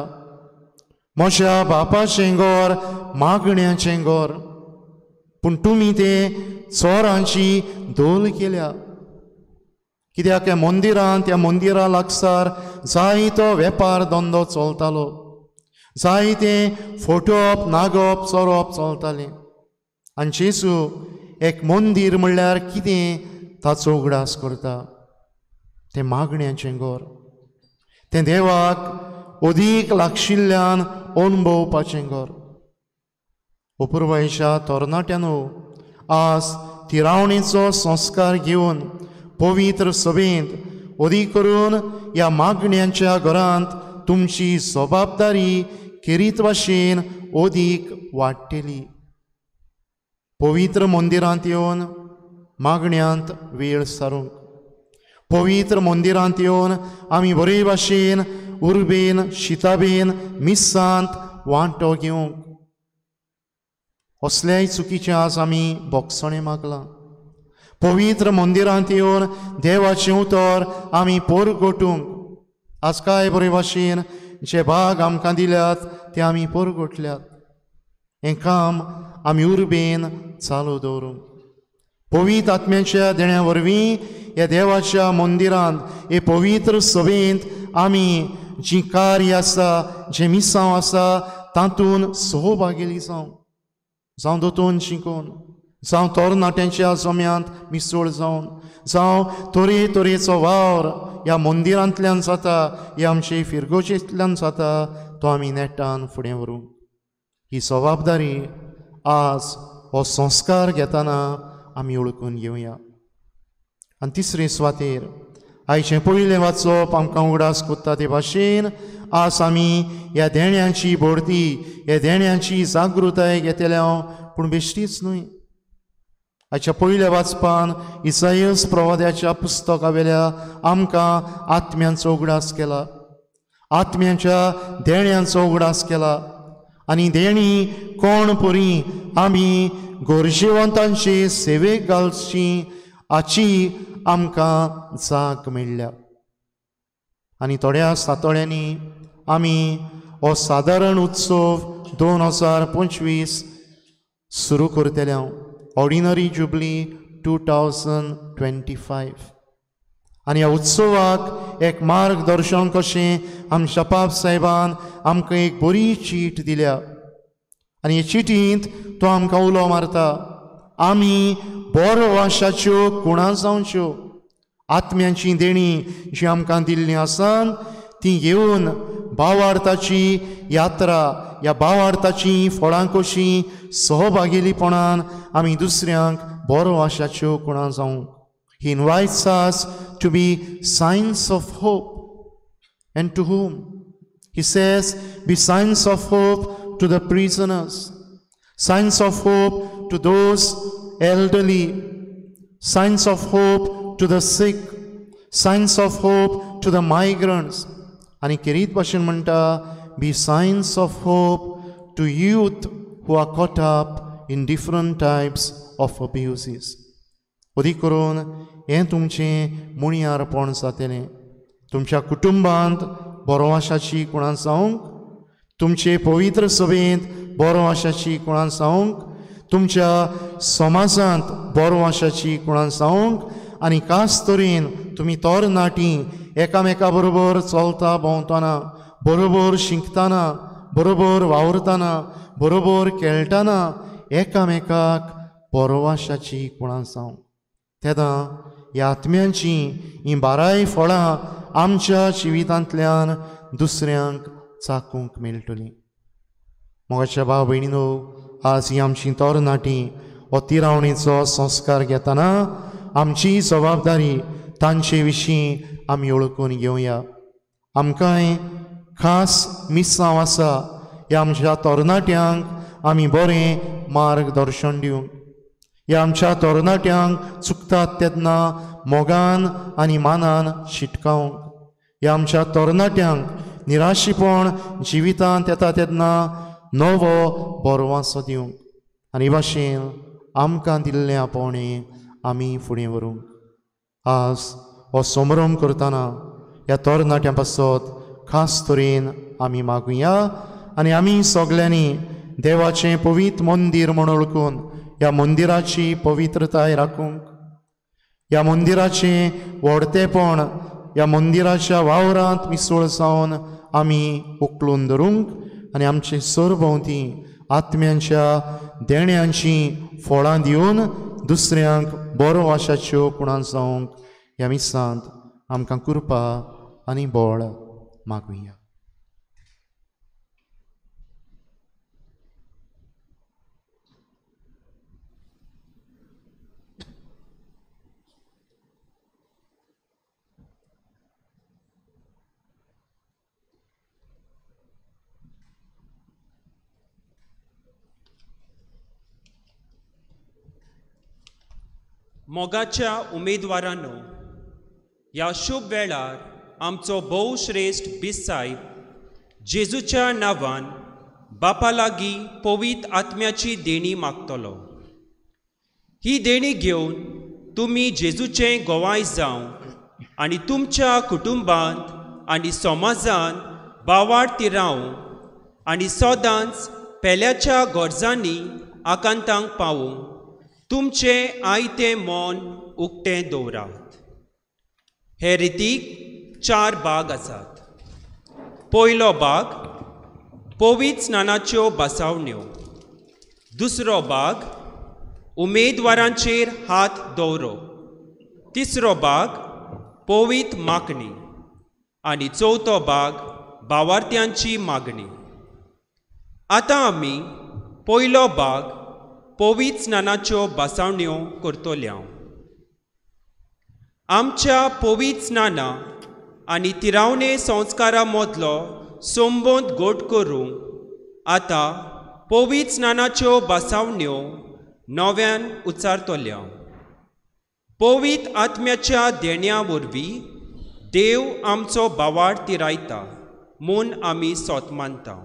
म्हज्या बापाचें घर मागण्याचें घर, पूण तुमी ते चोरांची धोल केल्या. कित्याक ह्या मंदिरांत, ह्या मंदिरा लागसार जायतो वेपार धंदो चलतालो, जायते फोटोवप, नागप, चोरप चलतालें. आनी जेजू एक मंदीर म्हणल्यार कितें ताचो उगडास करता. तें मागण्याचें घर, तें देवाक अदीक लागशिल्ल्यान अणभवपाचें घर. अपुरबायेच्या तरणाट्यानो, आज तिरावणेचो संस्कार घेवन पवित्र सभेंत अदीक करून ह्या मागण्यांच्या घरांत तुमची जबाबदारी खेरीत भाशेन अदीक वाडटली. पवित्र मंदिरांत येवन मागण्यांत वेळ सारूंक, पवित्र मंदिरांत येवन आमी बरे भाशेन उर्बेन, शिताबेन, मिस्सांत वांटो घेवंक. असल्याय चुकीचें आज आमी बोगसणें मागलां. पवित्र मंदिरांत येवन देवाचें उतर आमी परगटूंक. आज काय बरे भाशेन जे भाग आमकां दिल्यात ते आमी परगटल्यात. हें काम आमी उर्बेन चालू दवरूंक पवित्र आत्म्याच्या देण्या वरवीं ह्या देवाच्या मंदिरांत हे पवित्र सभेंत आमी जी कार्य आसा, जें मिसांव आसा तातूंत सहभागी जावं, जावं दोतोन शिकोवन, जावं तरणाट्यांच्या जम्यांत मिसळ जावन, जावं तरेतरेचो वावर ह्या मंदिरांतल्यान जाता, ह्या आमचे फिरगोजेंतल्यान जाता, तो आमी नेटान फुडें व्हरूंक. ही जबाबदारी आज हो संस्कार घेतना आमी वळखून घेवया. आनी तिसरे सुवातेर आयचें पयलें वाचप आमकां उगडास कोत्ता ते भाशेन आज आमी ह्या देण्यांची भरती, ह्या देण्यांची जागृताय घेतले हांव, पूण बेश्टीच न्हय. आयच्या पयल्या वाचपान इसायस प्रवाद्याच्या पुस्तका वेल्या आमकां आत्म्यांचो उगडास केला, आत्म्यांच्या देण्यांचो उगडास केला. आनी देणी कोण परी आमी गरजेवंतांचे सेवेक घालची हाची आमकां जाग मेळ्ळ्या. आनी थोड्या सातोळ्यांनी आमी हो सादारण उत्सव 2025 सुरू करतले हांव, ऑर्डिनरी जुबली 2025. आनी ह्या उत्सवाक एक मार्गदर्शन कशें आमच्या पाप साहेबान आमकां एक बरी चीट दिल्या. आनी हे चिटींत तो आमकां उलो मारता, आमी बरो वाशाच्यो कुणां जावच्यो, आत्म्यांची देणी जी आमकां दिल्ली आसान ती घेवन भावार्थाची यात्रा, ह्या भावार्थाची फळां कशीं सहभागीपणान आमी दुसऱ्यांक बरो आशाच्यो कुणां जावंक. He invites us to be signs of hope. And to whom? He says, be signs of hope to the prisoners, signs of hope to those elderly, signs of hope to the sick, signs of hope to the migrants. आनी खेरीत भाशेन म्हणटा, be signs of hope to youth who are caught up in different types of abuses. अदीक करून हें तुमचें मुणयारपण जातलें. तुमच्या कुटुंबांत बरो आशाची कुणां जावंक, तुमचे पवित्र सभेंत बरो आशाची कुणां जावंक, तुमच्या समाजांत बरो आशाची कुणां जावंक, आनी खास तरेन तुमी तरणाटीं एकामेका बरोबर चलता भोंवतना, बरोबर शिकतना, बरोबर वावुरतना, बरोबर खेळटना एकामेकाक बरो आशाची कुणां जावंक. तेन्ना ह्या आत्म्यांची हीं बाराय फळां आमच्या जिवितांतल्यान दुसऱ्यांक चाकूंक मेळटलीं. मोगाच्या भाव भयणीनो, आज ही आमची तरणाटीं हो तिरावणेचो संस्कार घेतना आमची जबाबदारी तांचे विशीं आमी वळखून घेवया. आमकांय खास मिसांव आसा ह्या आमच्या तरणाट्यांक आमी बरें मार्गदर्शन दिवंक. ह्या आमच्या तरणाट्यांक चुकतात तेन्ना मोगान आनी मानान शिटकावंक. ह्या आमच्या तरणाट्यांक निराशीपण जिवितांत येता तेन्ना नवो बरवासो दिवंक. आनी भाशेन आमकां दिल्लें आपोवणें आमी फुडें व्हरूंक. आज हो संभ्रम करतना ह्या तरणाट्यां पासत खास तरेन आमी मागुया आनी आमी सगल्यांनी देवाचें पवित्र मंदीर म्हूण वळखून ह्या मंदिराची पवित्रताय राखूंक, ह्या मंदिराचें व्हडतेपण, ह्या मंदिराच्या वावरांत मिसळ जावन आमी उखलून धरूंक आनी आमचे सरभोंवती आत्म्यांच्या देण्यांची फळां दिवन दुसऱ्यांक बरो आशाच्यो कुणां जावंक ह्या मिसांत आमकां कृपा आनी बळ मागुया. मोगाच्या उमेदवारांनो, ह्या शुभ वेळार आमचो भोवश्रेश्ठ बिसायब जेजूच्या नांवान बापा लागीं पवित्र आत्म्याची देणी मागतलो. ही देणी घेवन तुमी जेजूचें गोवाय जावंक आनी तुमच्या कुटुंबांत आनी समाजांत बावाड तिरावंक आनी सदांच पेल्याच्या गरजांनी आकांतांक पावूंक तुमचें आयतें मन उक्तें दवरात. हे रितीक 4 भाग आसात. पयलो भाग पवित्र स्नानाच्यो बसावण्यो, दुसरो भाग उमेदवारांचेर हात दवरप, तिसरो भाग पवित्र मागणी आनी चवथो भाग भावार्थ्यांची मागणी. आतां आमी पयलो भाग पवित्र स्नानाच्यो बसावण्यो करतल्या. आमच्या पवित्र स्नाना आनी तिरावणे संस्कारा मदलो संबंद घट करूंक आतां पवित्र स्नानाच्यो बसावण्यो नव्यान उच्चारतल्या. पवित्र आत्म्याच्या देण्या वरवीं देव आमचो बावाड तिरायता म्हूण आमी सोत मानता.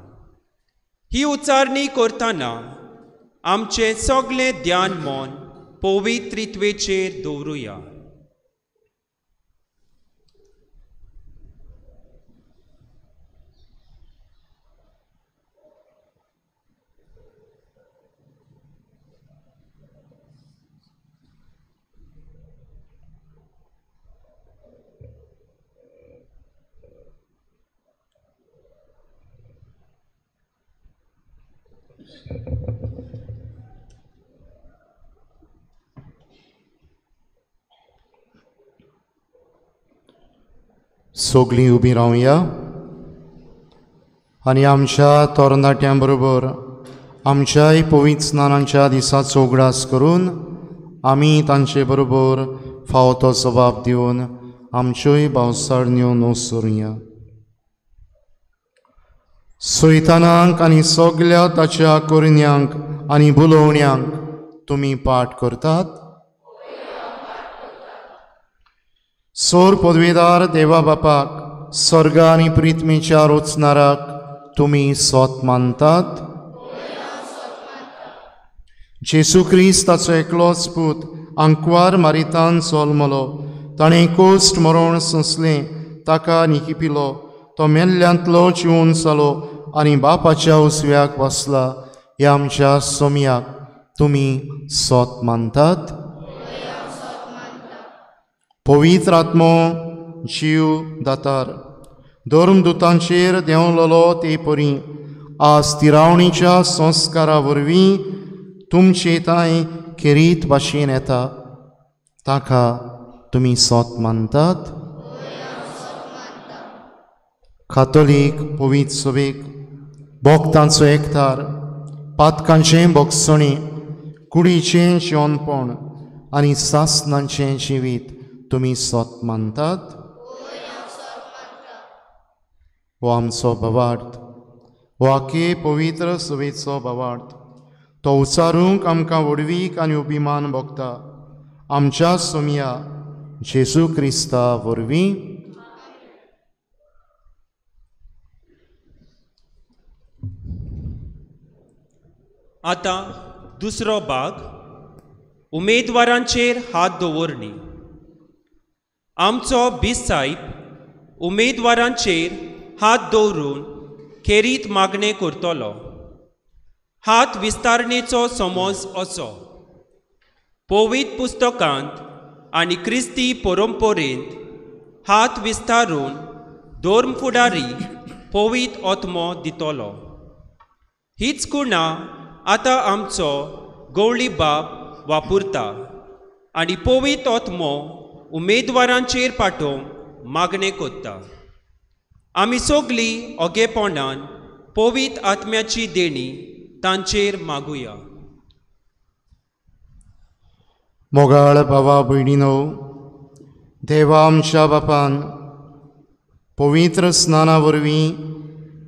ही उच्चारणी करतना आमचें सगळें ध्यान मन पवित्रित्वेचेर दवरुया. सगळीं उबीं रावया आनी आमच्या तरणाट्यां बरोबर आमच्याय पवित्र स्नानाच्या दिसाचो उगडास करून आमी तांचे बरोबर फावो तो जबाब दिवन आमच्योय भावसारण्यो नोसरुया. सैतानांक आनी सगल्या ताच्या करण्यांक आनी बुलोवण्यांक तुमी पाठ करतात. सोर पदवेदार देवा बापाक स्वर्ग आनी प्रितमेच्या रोचनाराक तुमी सोत मानतात. जेसू क्रिस्त ताचो एकलोच पूत आंकवार मारितान जल्मलो, ताणें कोश्ट मरण सोंसलें, ताका निकिपिलो, तो मेल्ल्यांतलो जिवन जालो आनी बापाच्या उजव्याक बसला. ह्या आमच्या सोमयाक तुमी सोत मानतात. पवित्र आत्मो जीव दातार धर्मदुतांचेर देंवलेलो ते परी आज तिरावणीच्या संस्कारा वरवीं तुमचे तांय खेरीत भाशेन येता, ताका तुमी सोत मानतात. कातोलीक पवित्र सभेक भक्तांचो एकतार, पातकांचें भोगसणें, कुडीचें जिवनपण आनी सासनांचें जिवीत तुमी सोत मानतात. हो आमचो भावार्थ, हो आखे पवित्र सभेचो भावार्थ, तो उचारूंक आमकां व्हडवीक आनी अभिमान भोगता. आमच्या सोमया जेजू क्रिस्ता वरवीं. आतां दुसरो भाग उमेदवारांचेर हात दवरणी. आमचो बीस साहेब उमेदवारांचेर हात दवरून खेरीत मागणें करतलो. हात विस्तारणेचो समज असो: पवित्र पुस्तकांत आनी क्रिस्ती परंपरेंत हात विस्तारून धर्म फुडारी पवित्र आत्मो दितलो. हीच कुणा आतां आमचो गवळी बाप वापरता आनी पवित्र आत्मो उमेदवारांचेर पाठोवंक मागणें करता. आमी सगळीं ओगेपणान पवित्र आत्म्याची देणी तांचेर मागुया. मोगाळ भावा भयणीनो, देवा आमच्या बापान पवित्र स्नाना वरवीं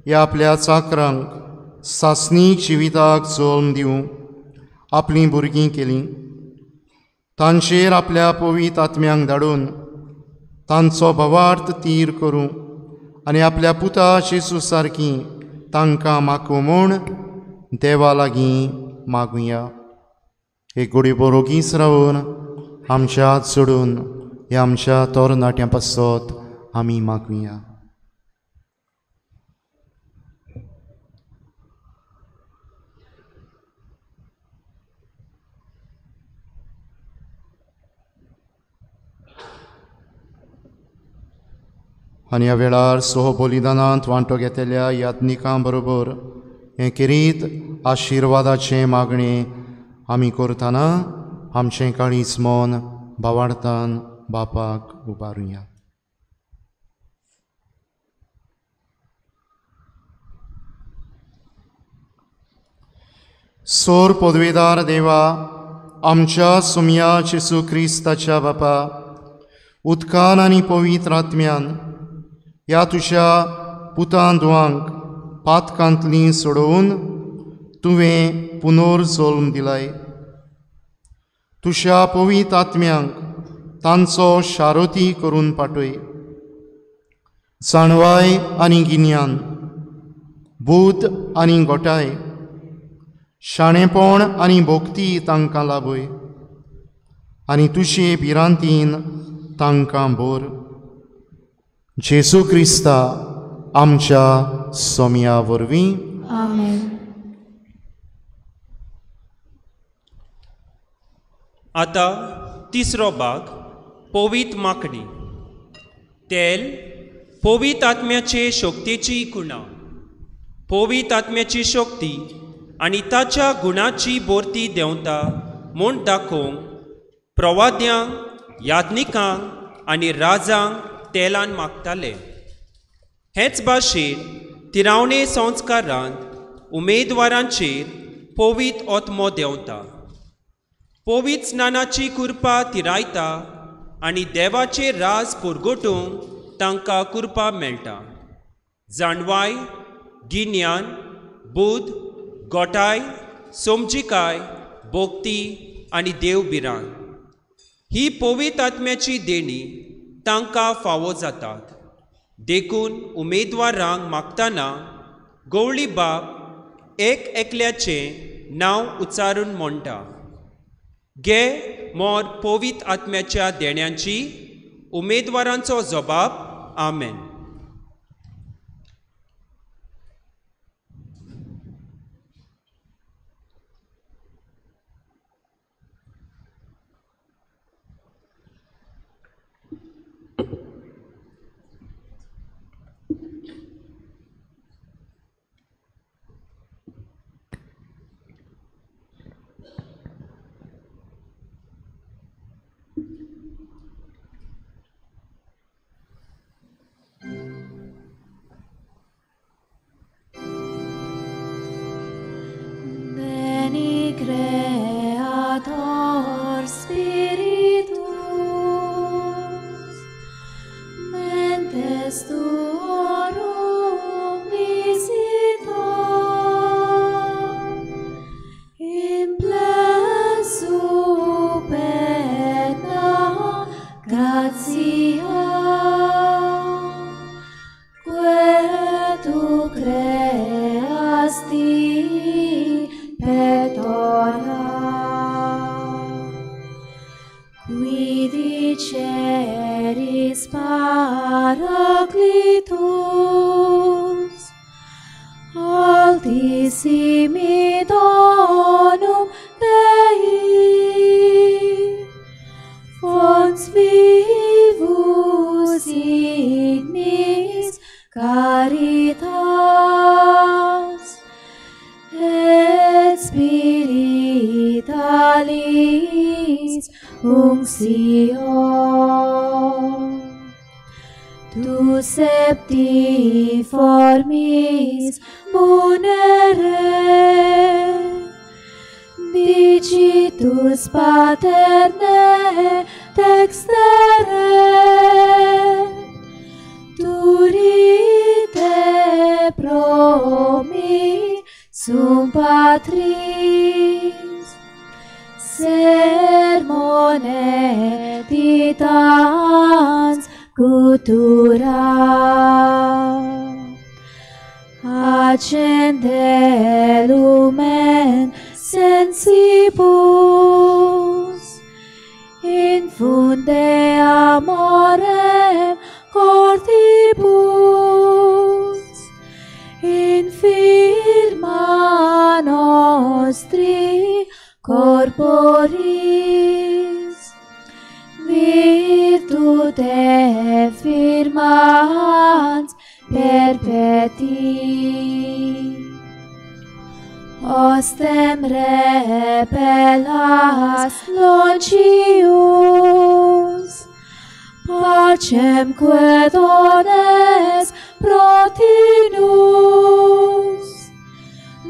ह्या आपल्या चाकरांक सासणी जिविताक जल्म दिवंक आपलीं भुरगीं केलीं. तांचेर आपल्या पवित्र आत्म्यांक धाडून तांचो भावार्थ तीर करूं आनी आपल्या पुता जेजू सारकी तांकां मागूं म्हूण देवा लागीं मागुया. एक घोडी बरोगीच रावन आमच्या हात सोडून ह्या आमच्या तरणाट्यां पासत आमी मागुया. आनी ह्या वेळार सोह बलिदानांत वांटो घेतल्या याज्ञिकां बरोबर हें खेरीत आशिर्वादाचें मागणें आमी करतना आमचें काळीज मन भावार्थान बापाक उबारुया. सोर पदवेदार देवा, आमच्या सुमया जेजू क्रिस्ताच्या बापा, उदकान आनी पवित्र आत्म्यान ह्या तुज्या पुतान धुवांक पातकांतली सोडोवन तुवें पुनर्जल्म दिलाय. तुज्या पवित्र आत्म्यांक तांचो शारोती करून पाटय. जाणवाय आनी गिन्यान, बूद आनी गोटाय, शाणेपण आनी भक्ती तांकां लाभय आनी तुजे भिरांतीन तांकां भर. जेजू क्रिस्ता आमच्या सोम्या वरवीं. आमेन. आतां तिसरो भाग, पवित्र मागणी. तेल पवित्र आत्म्याचे शक्तीची गुणां. पवित्र आत्म्याची शक्ती आनी ताच्या गुणाची भरती देंवता म्हूण दाखोवंक प्रवाद्यांक, याज्ञिकांक आनी राजांक तेलान मागताले. हेच भाशेन तिरावणे संस्कारांत उमेदवारांचेर पवित्र आत्मो देंवता. पवित्र स्नानाची कृपा तिरायता आनी देवाचे राज पुरगोटूंक तांकां कृपा मेळटा. जाणवाय, गिन्यान, बूद, गोटाय, समजिकाय, भक्ती आनी देव भिरांत ही पवित्र आत्म्याची देणी तांकां फावो जातात. देखून उमेदवारांक मागतना गवळी बाप एक एकल्याचें नांव उच्चारून म्हणटा, गे मोर पवित्र आत्म्याच्या देण्यांची. उमेदवारांचो जबाब आमेन. Creator Spiritus, mentes tuorum visita, in plesu petna gratia, quae tu creasti pectora. Qui diceris Paraclitus, altissimi donum Dei, fons vivus ignis caritas, et spiritualis unctio. Tu septiformis munere, dicitus paterne dextere, turite promissum Patris, sermone titans cultura. Accende lumen sensibus, infunde amorem cordibus, infirma nostri corporis, virtute firma perpeti. Hostem repellas longius, pacemque dones protinus,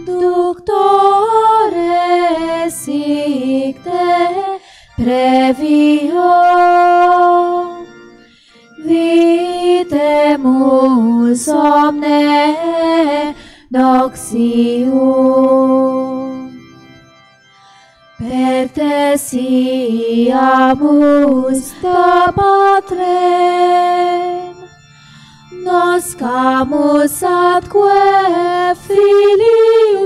ductore sic te previo, videmus omne noxium. Per te siamus da Patrem, noscamus atque Filium,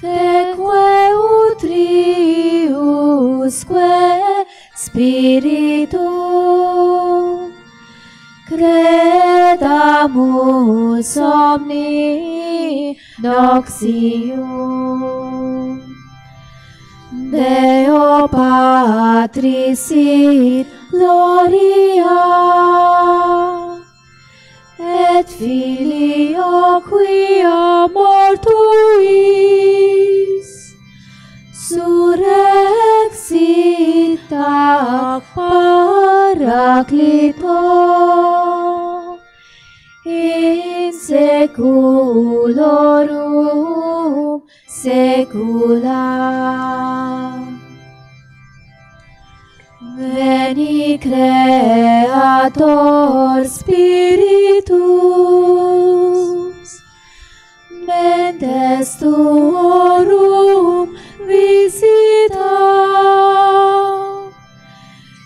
teque utriusque Spiritum, credamus omni noxium. Deo Patris sit gloria, et Filio quia mortuis, surrexit ac Paraclito, in seculorum saecula. Veni Creator Spiritus, mentes tuorum visita,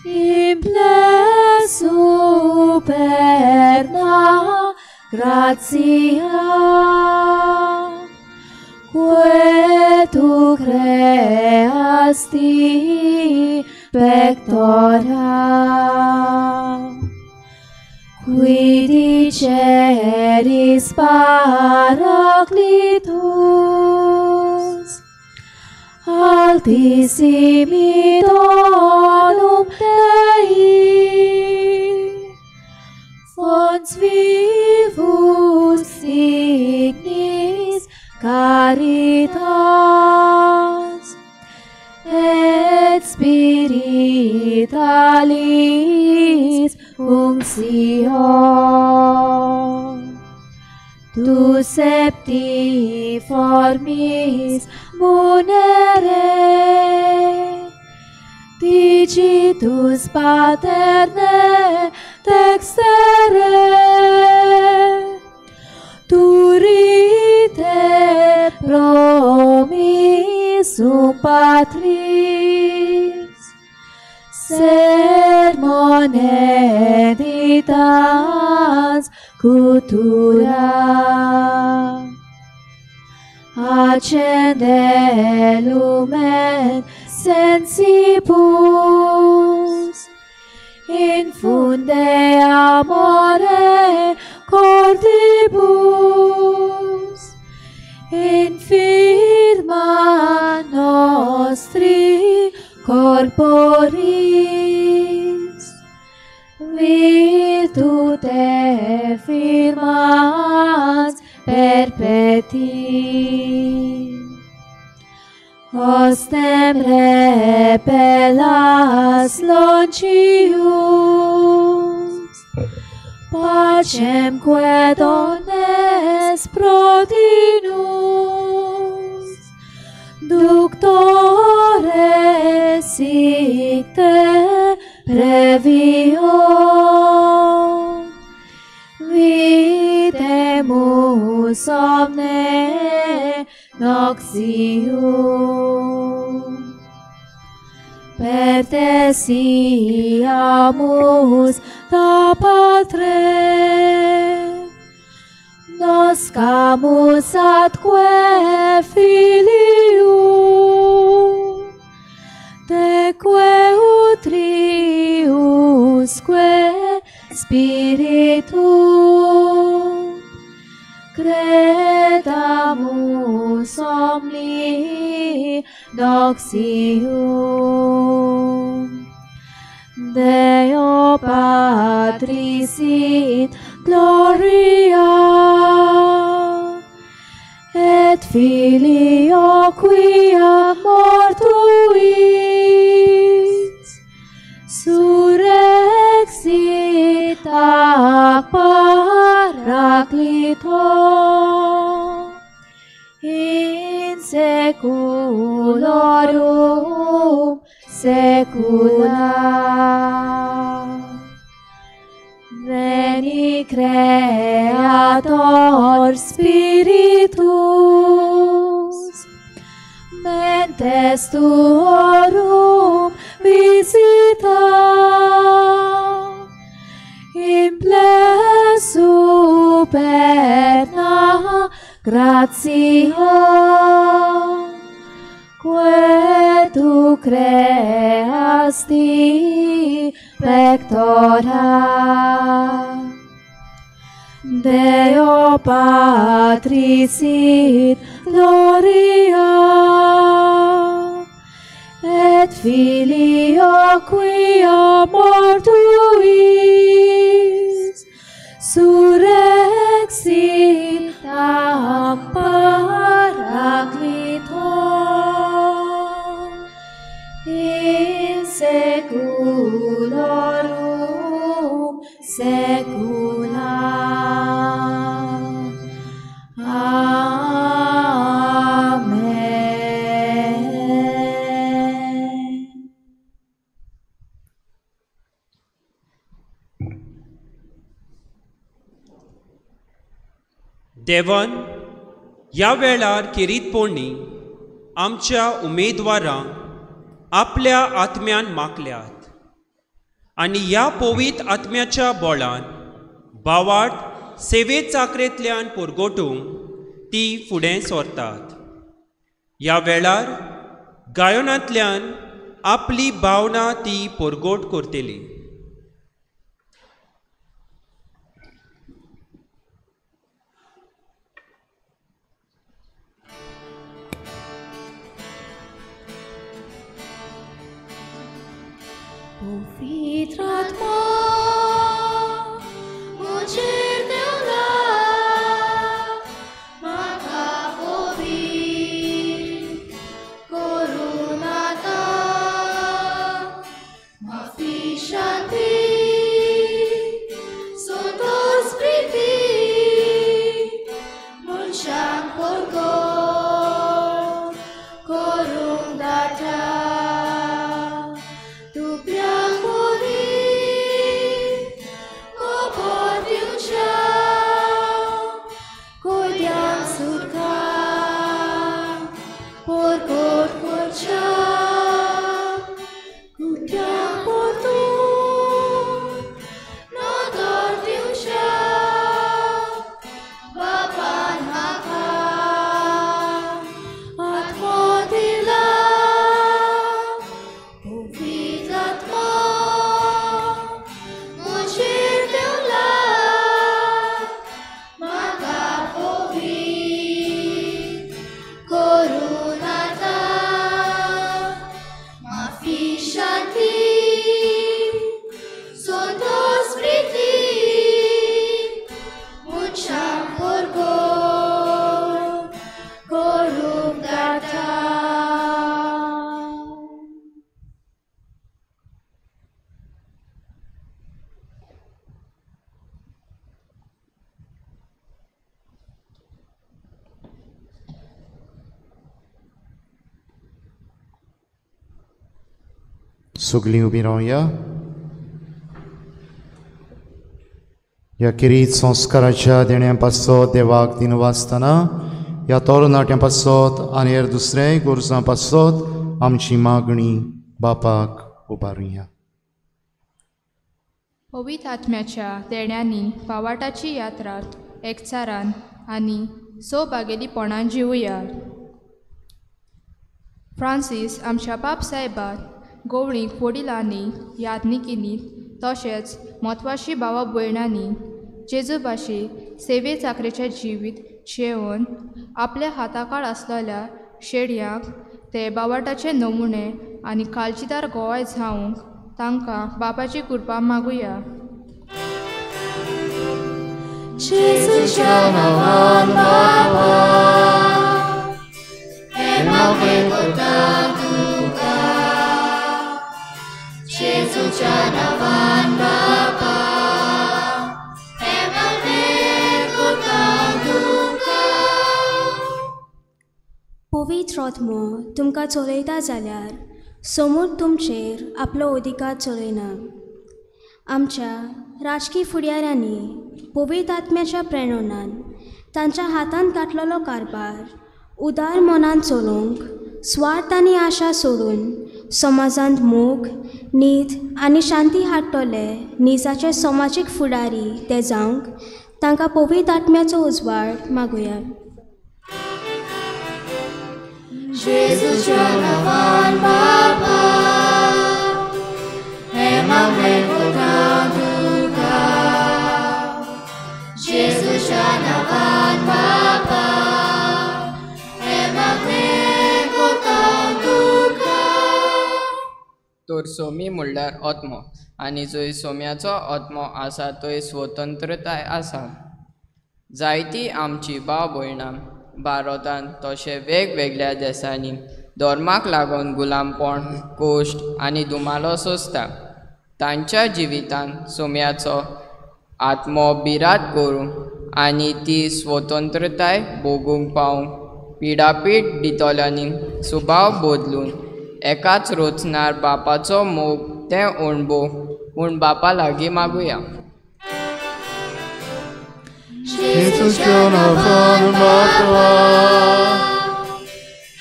imple superna gratia, quae tu creasti pectora, qui diceris Paraclitus, altissimi donum Dei, fons vivus ignis caritas, et spiritualis unctio. Tu septiformis munere, digitus paterne dextere, turite promissum Patris, sermone ditans cultura. Accende lumen sensibus, infunde amore cordibus, infirma nostri corporis, virtute firmans perpeti. Hostem repellas longius, pacemque dones protinus, ductore sic te previo, videmus omne noxium. Per te siamus da Patrem, noscamus atque Filium, teque utriusque Spiritum, credamus omni noxium. Deo Patris Patris in gloria, et Filio quia mortuis, surrexit ac Paraclito, in seculorum saecula. Veni Creator Spiritus, mentes tuorum visita, implessu perna gratia, quae tu creasti pectora. Deo Patris in gloria, et Filio quia mortuis, surrexit ac Paraclito, in seculorum saecula. Amen. देवान ह्या वेळार खेरीतपणी आमच्या उमेदवारांक आपल्या आत्म्यान मागल्यात आनी ह्या पवित्र आत्म्याच्या बोळान भावार्थ सेवे चाकरेंतल्यान परगटूंक ती फुडें सरतात. ह्या वेळार गायनांतल्यान आपली भावना ती परगट करतली. Pavitratma, म्हजेर देंवला, म्हाका पवित्र करून आतां, माफी शांती संतोष प्रिती, मनशांक परगट करूंक दाटा. सगलीं उबीं रावया. ह्या किरीत संस्काराच्या देण्या पासत देवाक दिनवासतना ह्या तरणाट्यां पासत आनी हेर दुसऱ्याय गरजां पासत आमची मागणी बापाक उबारुया. पवित्र आत्म्याच्या देण्यांनी पावाटाची यात्रा एकचारान आनी सौभागेलीपणान जिवया. फ्रांसीस आमच्या बाप साहेबान गोवळीक वडिलांनी यादनिकींनी तशेंच म्हत्वाची भावा भयणांनी जेजू भाशी सेवे चाकरेचें जिवीत जियेवन आपल्या हाताकाळ आसलेल्या शेडयांक ते बावाटाचे नमुने आनी काळजीदार गोवाय जावंक तांकां बापाची कृपा मागुया. जेजूच्या नांवान बापा हें मागणें करता तुका. जेजूच्या नांवान बापा हें मागणें करता तुका. पवित्र आत्मो तुमकां चलयता जाल्यार समूर तुमचेर आपलो अधिकार चलयना. आमच्या राजकी फुडाऱ्यांनी पवित्र आत्म्याच्या प्रेरणान तांच्या हातांत घातलेलो कारभार उदार मनान चलोवंक स्वार्थ आनी आशा सोडून समाजांत मोग, नीत आनी शांती हाडटले निजाचे समाजीक फुडारी ते जावंक तांकां पवित्र आत्म्याचो उजवाड मागुया. जेजूच्या नांवान बापा हें मागणें करता तुका. जेजूच्या नांवान बापा हें मागणें करता तुका. तर सोमी म्हणल्यार आत्मो आनी जंय सोम्याचो आत्मो आसा थंय स्वतंत्रताय आसा. जायती आमची भाव भयणां भारतांत तशें वेगवेगळ्या देशांनी धर्माक लागून गुलामपण, कश्ट आनी धुमालो सोंसता. तांच्या जिवितांत सोम्याचो आत्मो बिरात करूंक आनी ती स्वतंत्रताय भोगूंक पावूंक पिडापीड दितल्यांनी सुभाव बदलून एकाच रचणार बापाचो मोग तें अणभव म्हूण बापा लागीं मागुया. जेजूच्या नांवान बापा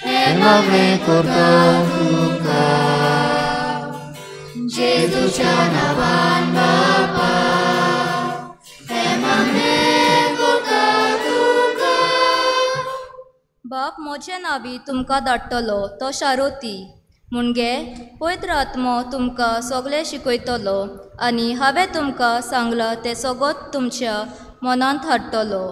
हें मागणें करता तुका. जेजूच्या नांवान बापा हें मागणें करता तुका. बाप म्हजे नांवी तुमकां धाडटलो तो शारोती मुणगे पवित्र आत्मो तुमकां सगळें शिकयतलो आनी हांवें तुमकां सांगलां तें सगळें तुमच्या मनांत हाडटलो.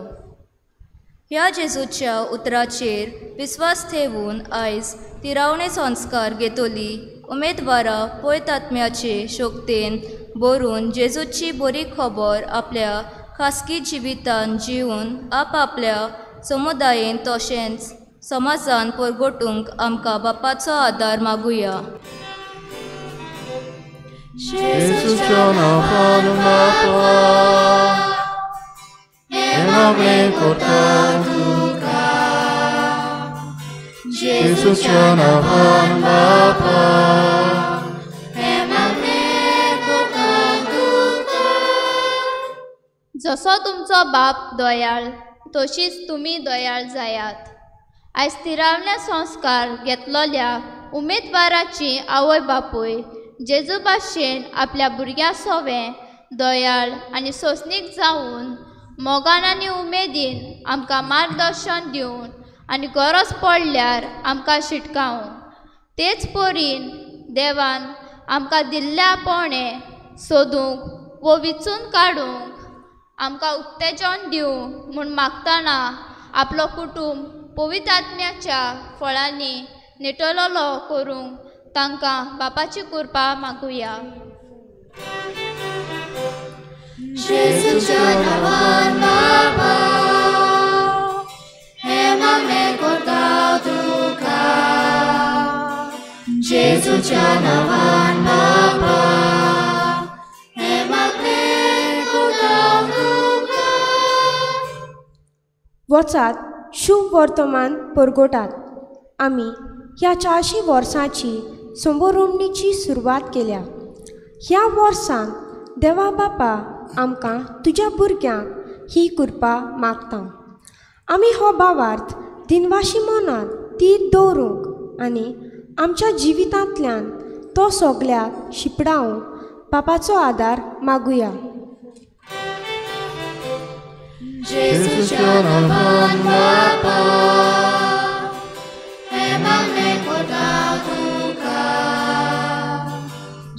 ह्या जेजूच्या उतराचेर विस्वास ठेवून आयज तिरावणे संस्कार घेतली उमेदवारां पवित्र आत्म्याचे शक्तेन भरून जेजूची बरी खबर आपल्या खासगी जिवितांत जिवन आपआपल्या समुदायेन तशेंच समाजान परगटूंक आमकां बापाचो आदार मागुया. जेजूच्या नांवान बापा हें मागणें करता तुका. जेजूच्या नांवान बापा हें मागणें करता तुका. जसो तुमचो बाप दयाळ तशीच तुमी दयाळ जायात. आयज तिरावण्या संस्कार घेतलेल्या उमेदवाराची आवय बापूय जेजू भाशेन आपल्या भुरग्यां सोवें दयाळ आनी सोंसणीक जावन मोगान आनी उमेदीन आमकां मार्गदर्शन दिवन आनी गरज पडल्यार आमकां शिटकावन तेच परीन देवान आमकां दिल्ल्या पोणे सोदूंक वो विचून काडूंक आमकां उत्तेजन दिवं म्हूण मागतना आपलो कुटुंब पवित्र आत्म्याच्या फळांनी निटललो करूंक तांकां बापाची कृपा मागुया. जेजूच्या नांवान बापा हें मागणें करता तुका. जेजूच्या नांवान बापा हें मागणें करता तुका. वचात शुभ वर्तमान परगटात. आमी ह्या 400 वर्सांची संबोरोमणीची सुरवात केल्या. ह्या वर्सांत देवा बापा आमकां तुज्या भुरग्यांक ही कृपा मागता. आमी हो भावार्थ दिनवाशी मनांत तीर दवरूंक आनी आमच्या जिवितांतल्यान तो सगळ्याक शिपडावंक बापाचो आदार मागुया. जेजूच्या नांवान बापा हें मागणें करता तुका.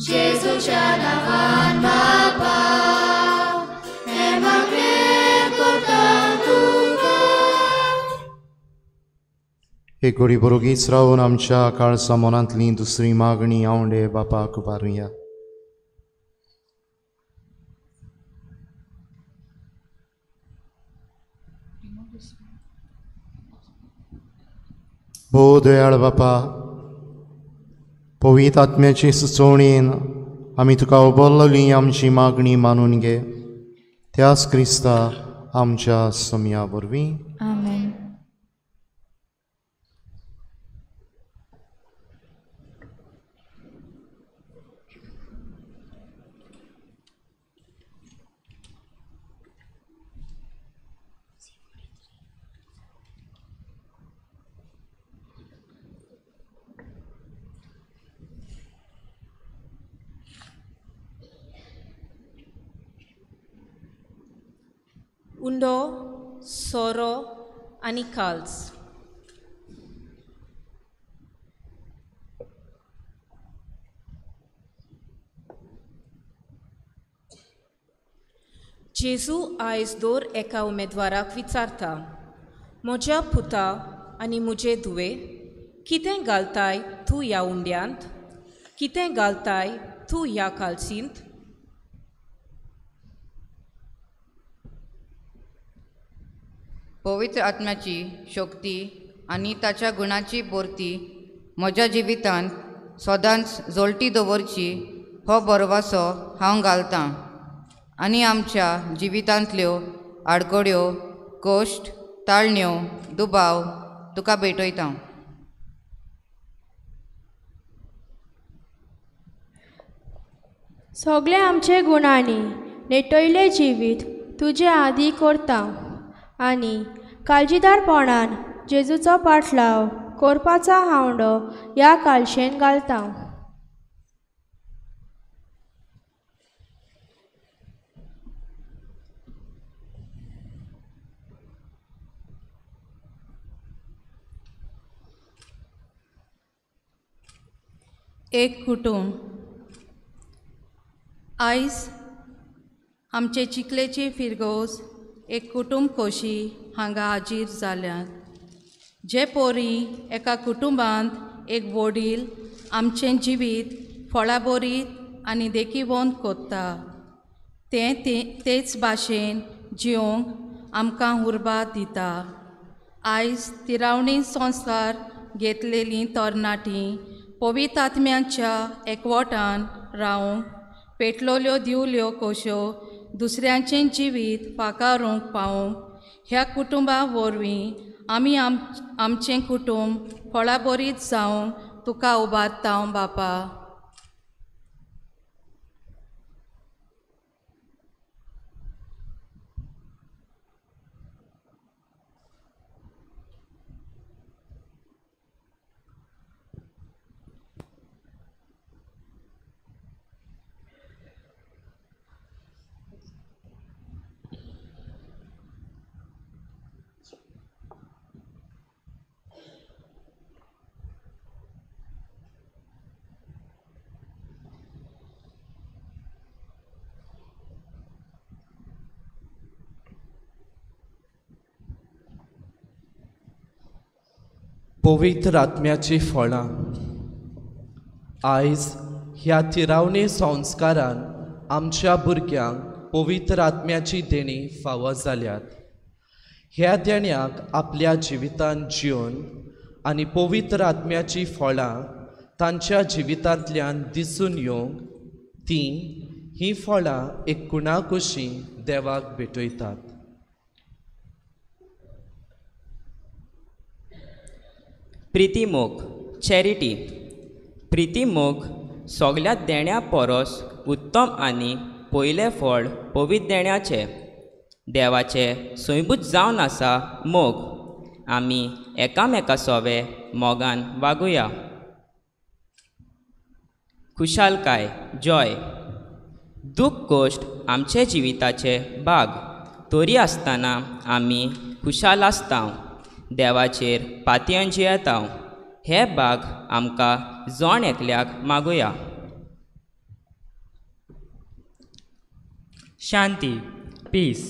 जेजूच्या नांवान बापा हें मागणें करता तुका. एक घडी बरोगीच रावन आमच्या काळसा मनांतली दुसरी मागणी आवंडे बापाक उबारुया. भोव दयाळ बापा, पवित्र आत्म्याची सुचोवणेन आमी तुका उबरलेली आमची मागणी मानून घे, त्याच क्रिस्ता आमच्या सोमया वरवीं. आमेन. उंडो, सोरो आनी काल्स. जेजू आयज दर एका उमेदवाराक विचारता, म्हज्या पुता आनी म्हजे धुवे, कितें घालताय तूं ह्या उंड्यांत? कितें घालताय तूं ह्या कालसींत? पवित्र आत्म्याची शक्ती आनी ताच्या गुणाची भरती म्हज्या जिवितांत सदांच जोलटी दवरची हो भरवंसो हांव घालतां आनी आमच्या जिवितांतल्यो आडकड्यो, कश्ट, ताळण्यो, दुबाव तुका भेटयता. सगळे आमचे गुणांनी नेटयलें जिवीत तुजे आदी करता आनी काळजीदारपणान जेजूचो पाटलाव करपाचो हावंडो ह्या कालशेन घालता. एक कुटुंब. आयज आमचे चिखलेची फिरगोज एक कुटुंब खोशी हांगा हाजीर जाल्यात. जे पोरी एका कुटुंबांत एक वडील आमचें जिवीत फळाबरीत आनी देखीवंत कोत्ता, तें तेच भाशेन जिवंक आमकां उर्बा दिता. आयज तिरावणी संस्कार घेतलेलीं तरणाटीं पवित्र आत्म्याच्या एकवटान रावंक पेटलोल्यो दिवल्यो कश्यो दुसऱ्यांचें जिवीत फाकारूंक पावोवंक ह्या कुटुंबा वरवीं आमी आमचें कुटुंब फळाबरीत जावंक तुका उबारता बापा. पवित्र आत्म्याची फळां. आयज ह्या तिरावणी संस्कारान आमच्या भुरग्यांक पवित्र आत्म्याची देणी फावो जाल्यात. ह्या देण्याक आपल्या जिवितांत जिवन आनी पवित्र आत्म्याची फळां तांच्या जिवितांतल्यान दिसून येवंक तीं हीं फळां एक कुणाकुशी देवाक भेटयतात. प्रिती मोग, चॅरिटी. प्रिती मोग सगल्या देण्या परस उत्तम आनी पयलें फळ पवित्र देण्याचें. देवाचें सैमूच जावन आसा मोग. आमी एकामेका सोवे मोगान वागुया. खुशालकाय, जॉय. दूख कश्ट आमचे जिविताचे भाग, तरी आसतना आमी खुशाल आसता, देवाचेर पातयेवन जियेता. हे भाग आमकां जण एकल्याक मागुया. शांती, पीस.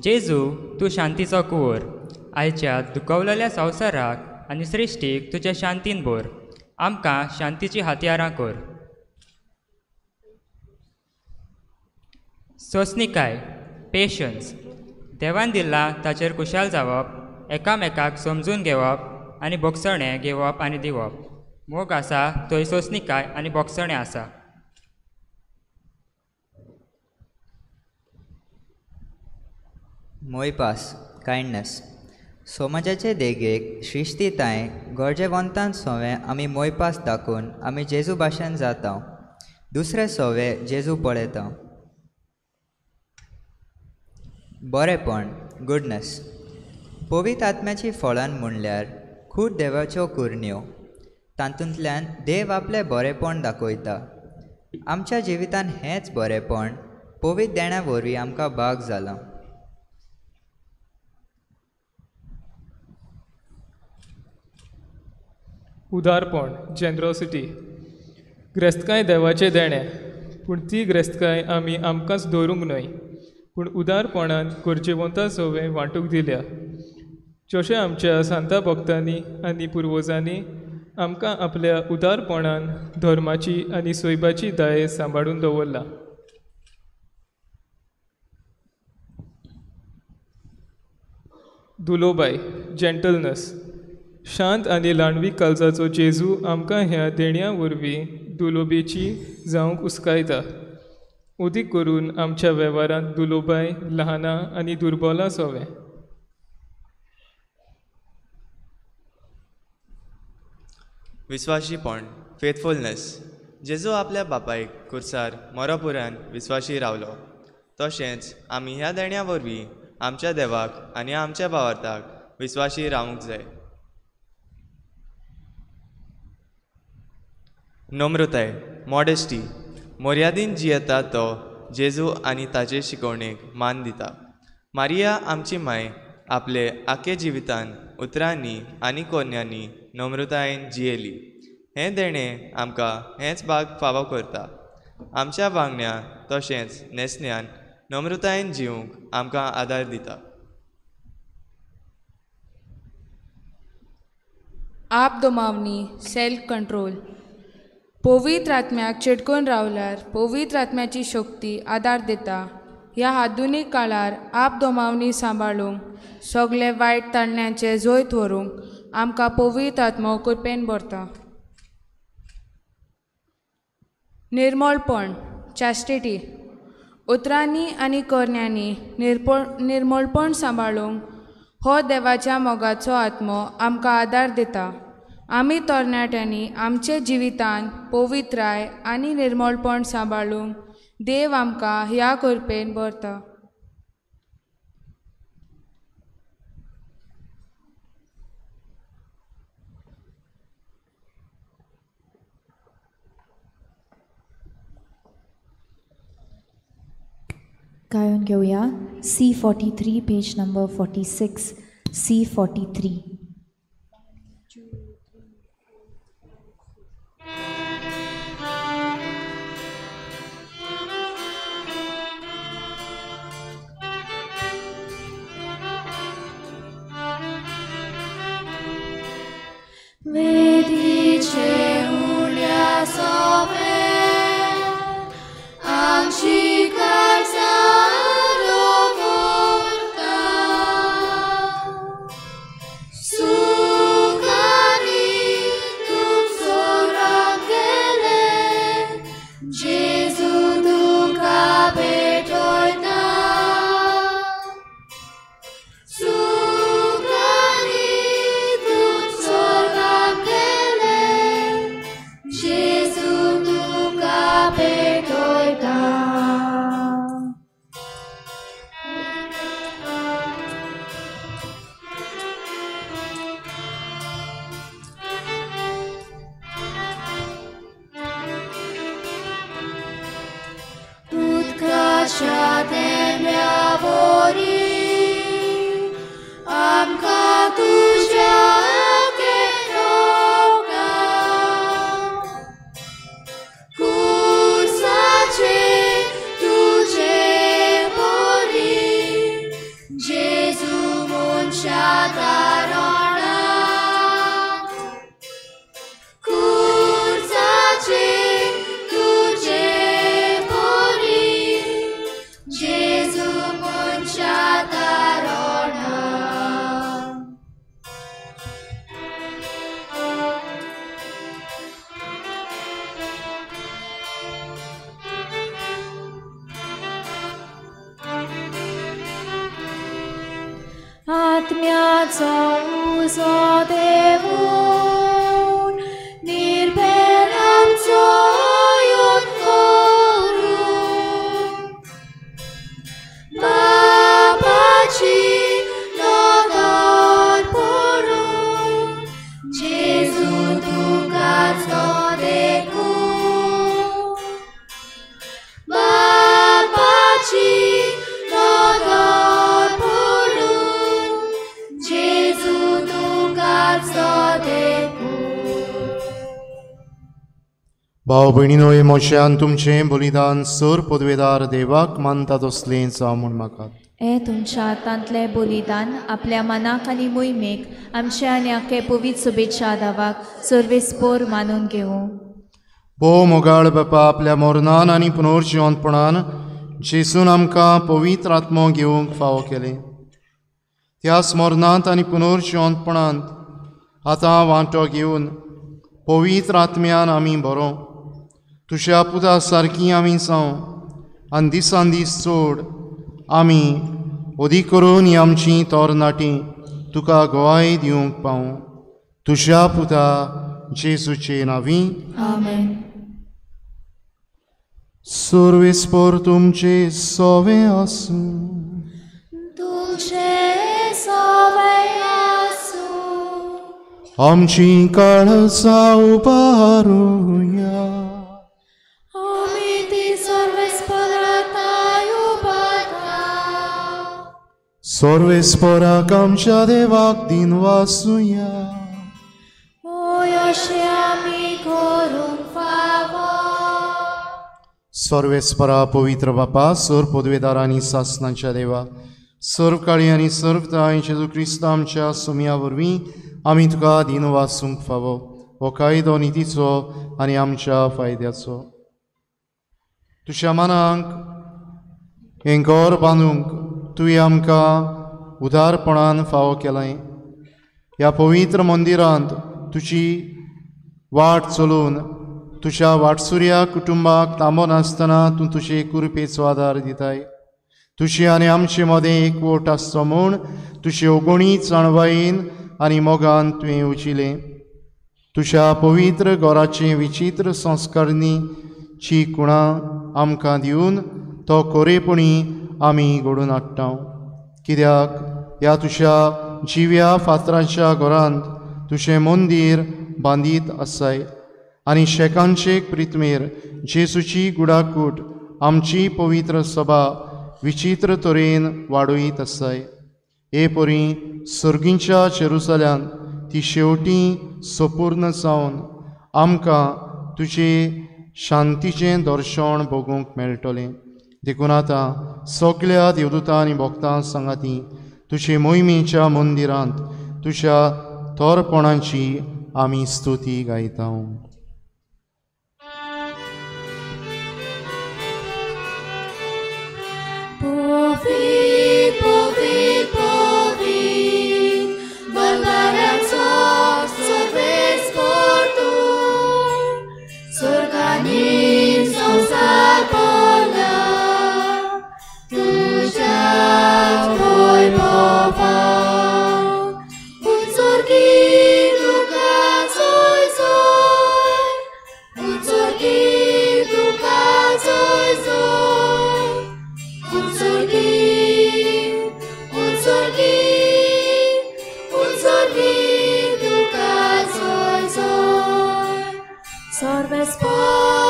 जेजू तूं शांतीचो कुंवर. आयच्या दुखवलेल्या संवसाराक आनी सृश्टीक तुज्या शांतीन भर. आमकां शांतीची हत्यारां कर. सोंसणीकाय, पेशन्स. देवान दिल्ला ताचेर खुशाल जावप, एकामेकाक समजून घेवप आनी भोगसणें घेवप आनी दिवप. मोग आसा थंय सोंसणीकाय आनी भोगसणें आसा. मोयपास, कायंडनेस. समाजाचे देगेक श्रिश्टीताय गरजेवंतान सोवे आमी मोयपास दाखोवन आमी जेजू भाशेन जाता. दुसरे सोवे जेजू पळयता. बरेपण, गुडनेस. पवित्र आत्म्याची फळां म्हणल्यार खूब देवाच्यो कुरण्यो. तातूंतल्यान देव आपलें बरेपण दाखयता. आमच्या जिवितान हेंच बरेपण पवित्र देण्या वरवीं आमकां भाग जालां. उदारपण, जेनरोसिटी. ग्रेस्तकाय देवाचें देणें, पूण ती ग्रेस्तकाय आमी आमकांच दवरूंक न्हय, पूण उदारपणान गरजेवंता सवें वांटूंक दिल्या. जशें आमच्या सांता भक्तांनी आनी पुर्वजांनी आमकां आपल्या उदारपणान धर्माची आनी सोयबाची दायज सांबाळून दवरला. दुलोबाय, जेंटलनस. शांत आनी ल्हानवीक काळजाचो जेजू आमकां ह्या देण्या वरवीं दुलोबेची जावंक उस्कायता. अदीक करून आमच्या वेव्हारांत दुलोबाय ल्हानां आनी दुर्बलां सोवें. विस्वाशीपण, फेथफुलनेस. जेजू आपल्या बापायक कुर्सार मरोपुरान विस्वाशी रावलो. तशेंच आमी ह्या देण्या वरवीं आमच्या देवाक आनी आमच्या भावार्थाक विस्वाशी रावंक जाय. नम्रताय, मॉडेस्टी. मर्यादीन जियेता तो जेजू आनी ताचे शिकवणेक मान दिता. मारिया आमची माय आपले आखे जिवितान उतरांनी आनी कोन्यांनी नम्रतायेन जियेली. हें देणें आमकां हेंच भाग फावो करता. आमच्या वागण्या तशेंच न्हेसण्यान नम्रतायेन जिवंक आमकां आदार दिता. आपदोमावणी, सेल्फ कंट्रोल. पवित्र आत्म्याक चिटकून रावल्यार पवित्र आत्म्याची शक्ती आदार दिता. ह्या आधुनीक काळार आपदोमावणी सांबाळूंक, सगळे वायट ताळण्याचें जैत व्हरूंक आमकां पवित्र आत्मो कृपेन भरता. निर्मळपण, चॅस्टिटी. उतरांनी आनी करण्यांनी निर्मळपण सांबाळूंक हो देवाच्या मोगाचो आत्मो आमकां आदार दिता. आमी तरणाट्यांनी आमचे जिवितांत पवित्राय आनी निर्मळपण सांबाळूंक देव आमकां ह्या कृपेन भरता. गायन घेवया C43, page number 46, C43. Medice ulia sove, amci calza dovorta, sucani tum sorangele, Gesù duca betoita. Sucani tum sorangele, Gesù duca betoita. Utkașa temea vori, amca tuja keroga, cursace tuge mori, Gesù muncia tarona. Cursace tuge mori, Gesù muncia tarona. आत्म्याचो उजो देवून निर्भेळ आमचो येवन करूं. बापाची नदर पडूं, जेजू तुकाच तो देखूं. बापाची नदर पडूं, जेजू तुकाच तो देखूं. भाव भयणीनो, हे मोशान तुमचें बलिदान सर पदवेदार देवाक मानता तसलें जावं म्हूण म्हाका. हे तुमच्या हातांतलें बलिदान आपल्या मनाक आनी मोहिमेक आमच्या आनी आखे पवित्र शुभेच्छा दावाक सर्वेस्पोर मानून घेवं. भोव मोगाळ बापा, आपल्या मरणान आनी पुनर्जिवंतपणान जेजून आमकां पवित्र आत्मो घेवंक फावो केलें. त्या स्मरणांत आनी पुनर्जिवंतपणांत आतां वांटो घेवन पवित्र आत्म्यान आमी बरो तुज्या पुता सारकी आमी जावं आनी दिसान दीस चड आमी अदीक करून ही आमची तरणाटी तुका गवाय दिवंक पावूं. तुज्या पुता जेजूचे नांवी आमेन. सर्वेस्पोर तुमचे सोवे आसूं. तुमचे सोवे आसूं. आमची काळजां उबारुया. आमी ती सर्वेस्पराक उबारता. सर्वेस्पराक आमच्या देवाक दिनवासुया. होय अशें आमी करूंक फावो. सर्वेस्परा पवित्र बापा, सर पदवेदार आनी सासनाच्या देवा, सर्व काळी आनी सर्व ताय जेजू क्रिस्त आमच्या सुमया वरवीं आमी तुका दिनवासूंक फावो. हो कायदो नितीचो आनी आमच्या फायद्याचो. तुज्या मनाक हें घर बांदूंक तुवें आमकां उदारपणान फावो केलें. ह्या पवित्र मंदिरांत तुजी वाट चलोवन तुज्या वाटसुऱ्या कुटुंबाक तांबो नासतना तूं तुजे कृपेचो आदार दिताय. तुजे आनी आमचे मदें एकवट आसचो म्हूण तुजे अगणीत जाणवायेन आनी मोगान तुवें उचिलें. तुज्या पवित्र घराचे विचित्र संस्कारणीची कुणां आमकां दिवन तो कोरेपणी आमी घडोवन हाडटा. कित्याक ह्या तुज्या जिव्या फातराच्या घरांत तुजें मंदीर बांदीत आसाय आनी शेकांचे प्रितमेर जेजूची गुडाकूट आमची पवित्र सभा विचित्र तरेन वाडयत आसाय. हे परी सर्गींच्या जेरुसल्यांत ती शेवटी सपूर्ण जावन आमकां तुजे शांतीचें दर्शन भोगूंक मेळटलें. देखून आतां सगल्या देवदूतां आनी भक्तां सांगाती तुजे मोहिमेच्या मंदिरांत तुज्या थोरपणाची आमी स्तुती गायता. Povit, povit, povit, Bărbareațo, सर्वेस्पोर तूं, स्वर्गानी संवसार भरला, तुज्याच वैभवान. उंचोर्गी तुका जोय जोय, उंचोर्गी तुका जोय जोय, उंचोर्गी, उंचोर्गी, उंचोर्गी तुका जोय जोय. सर्वेस्पराचे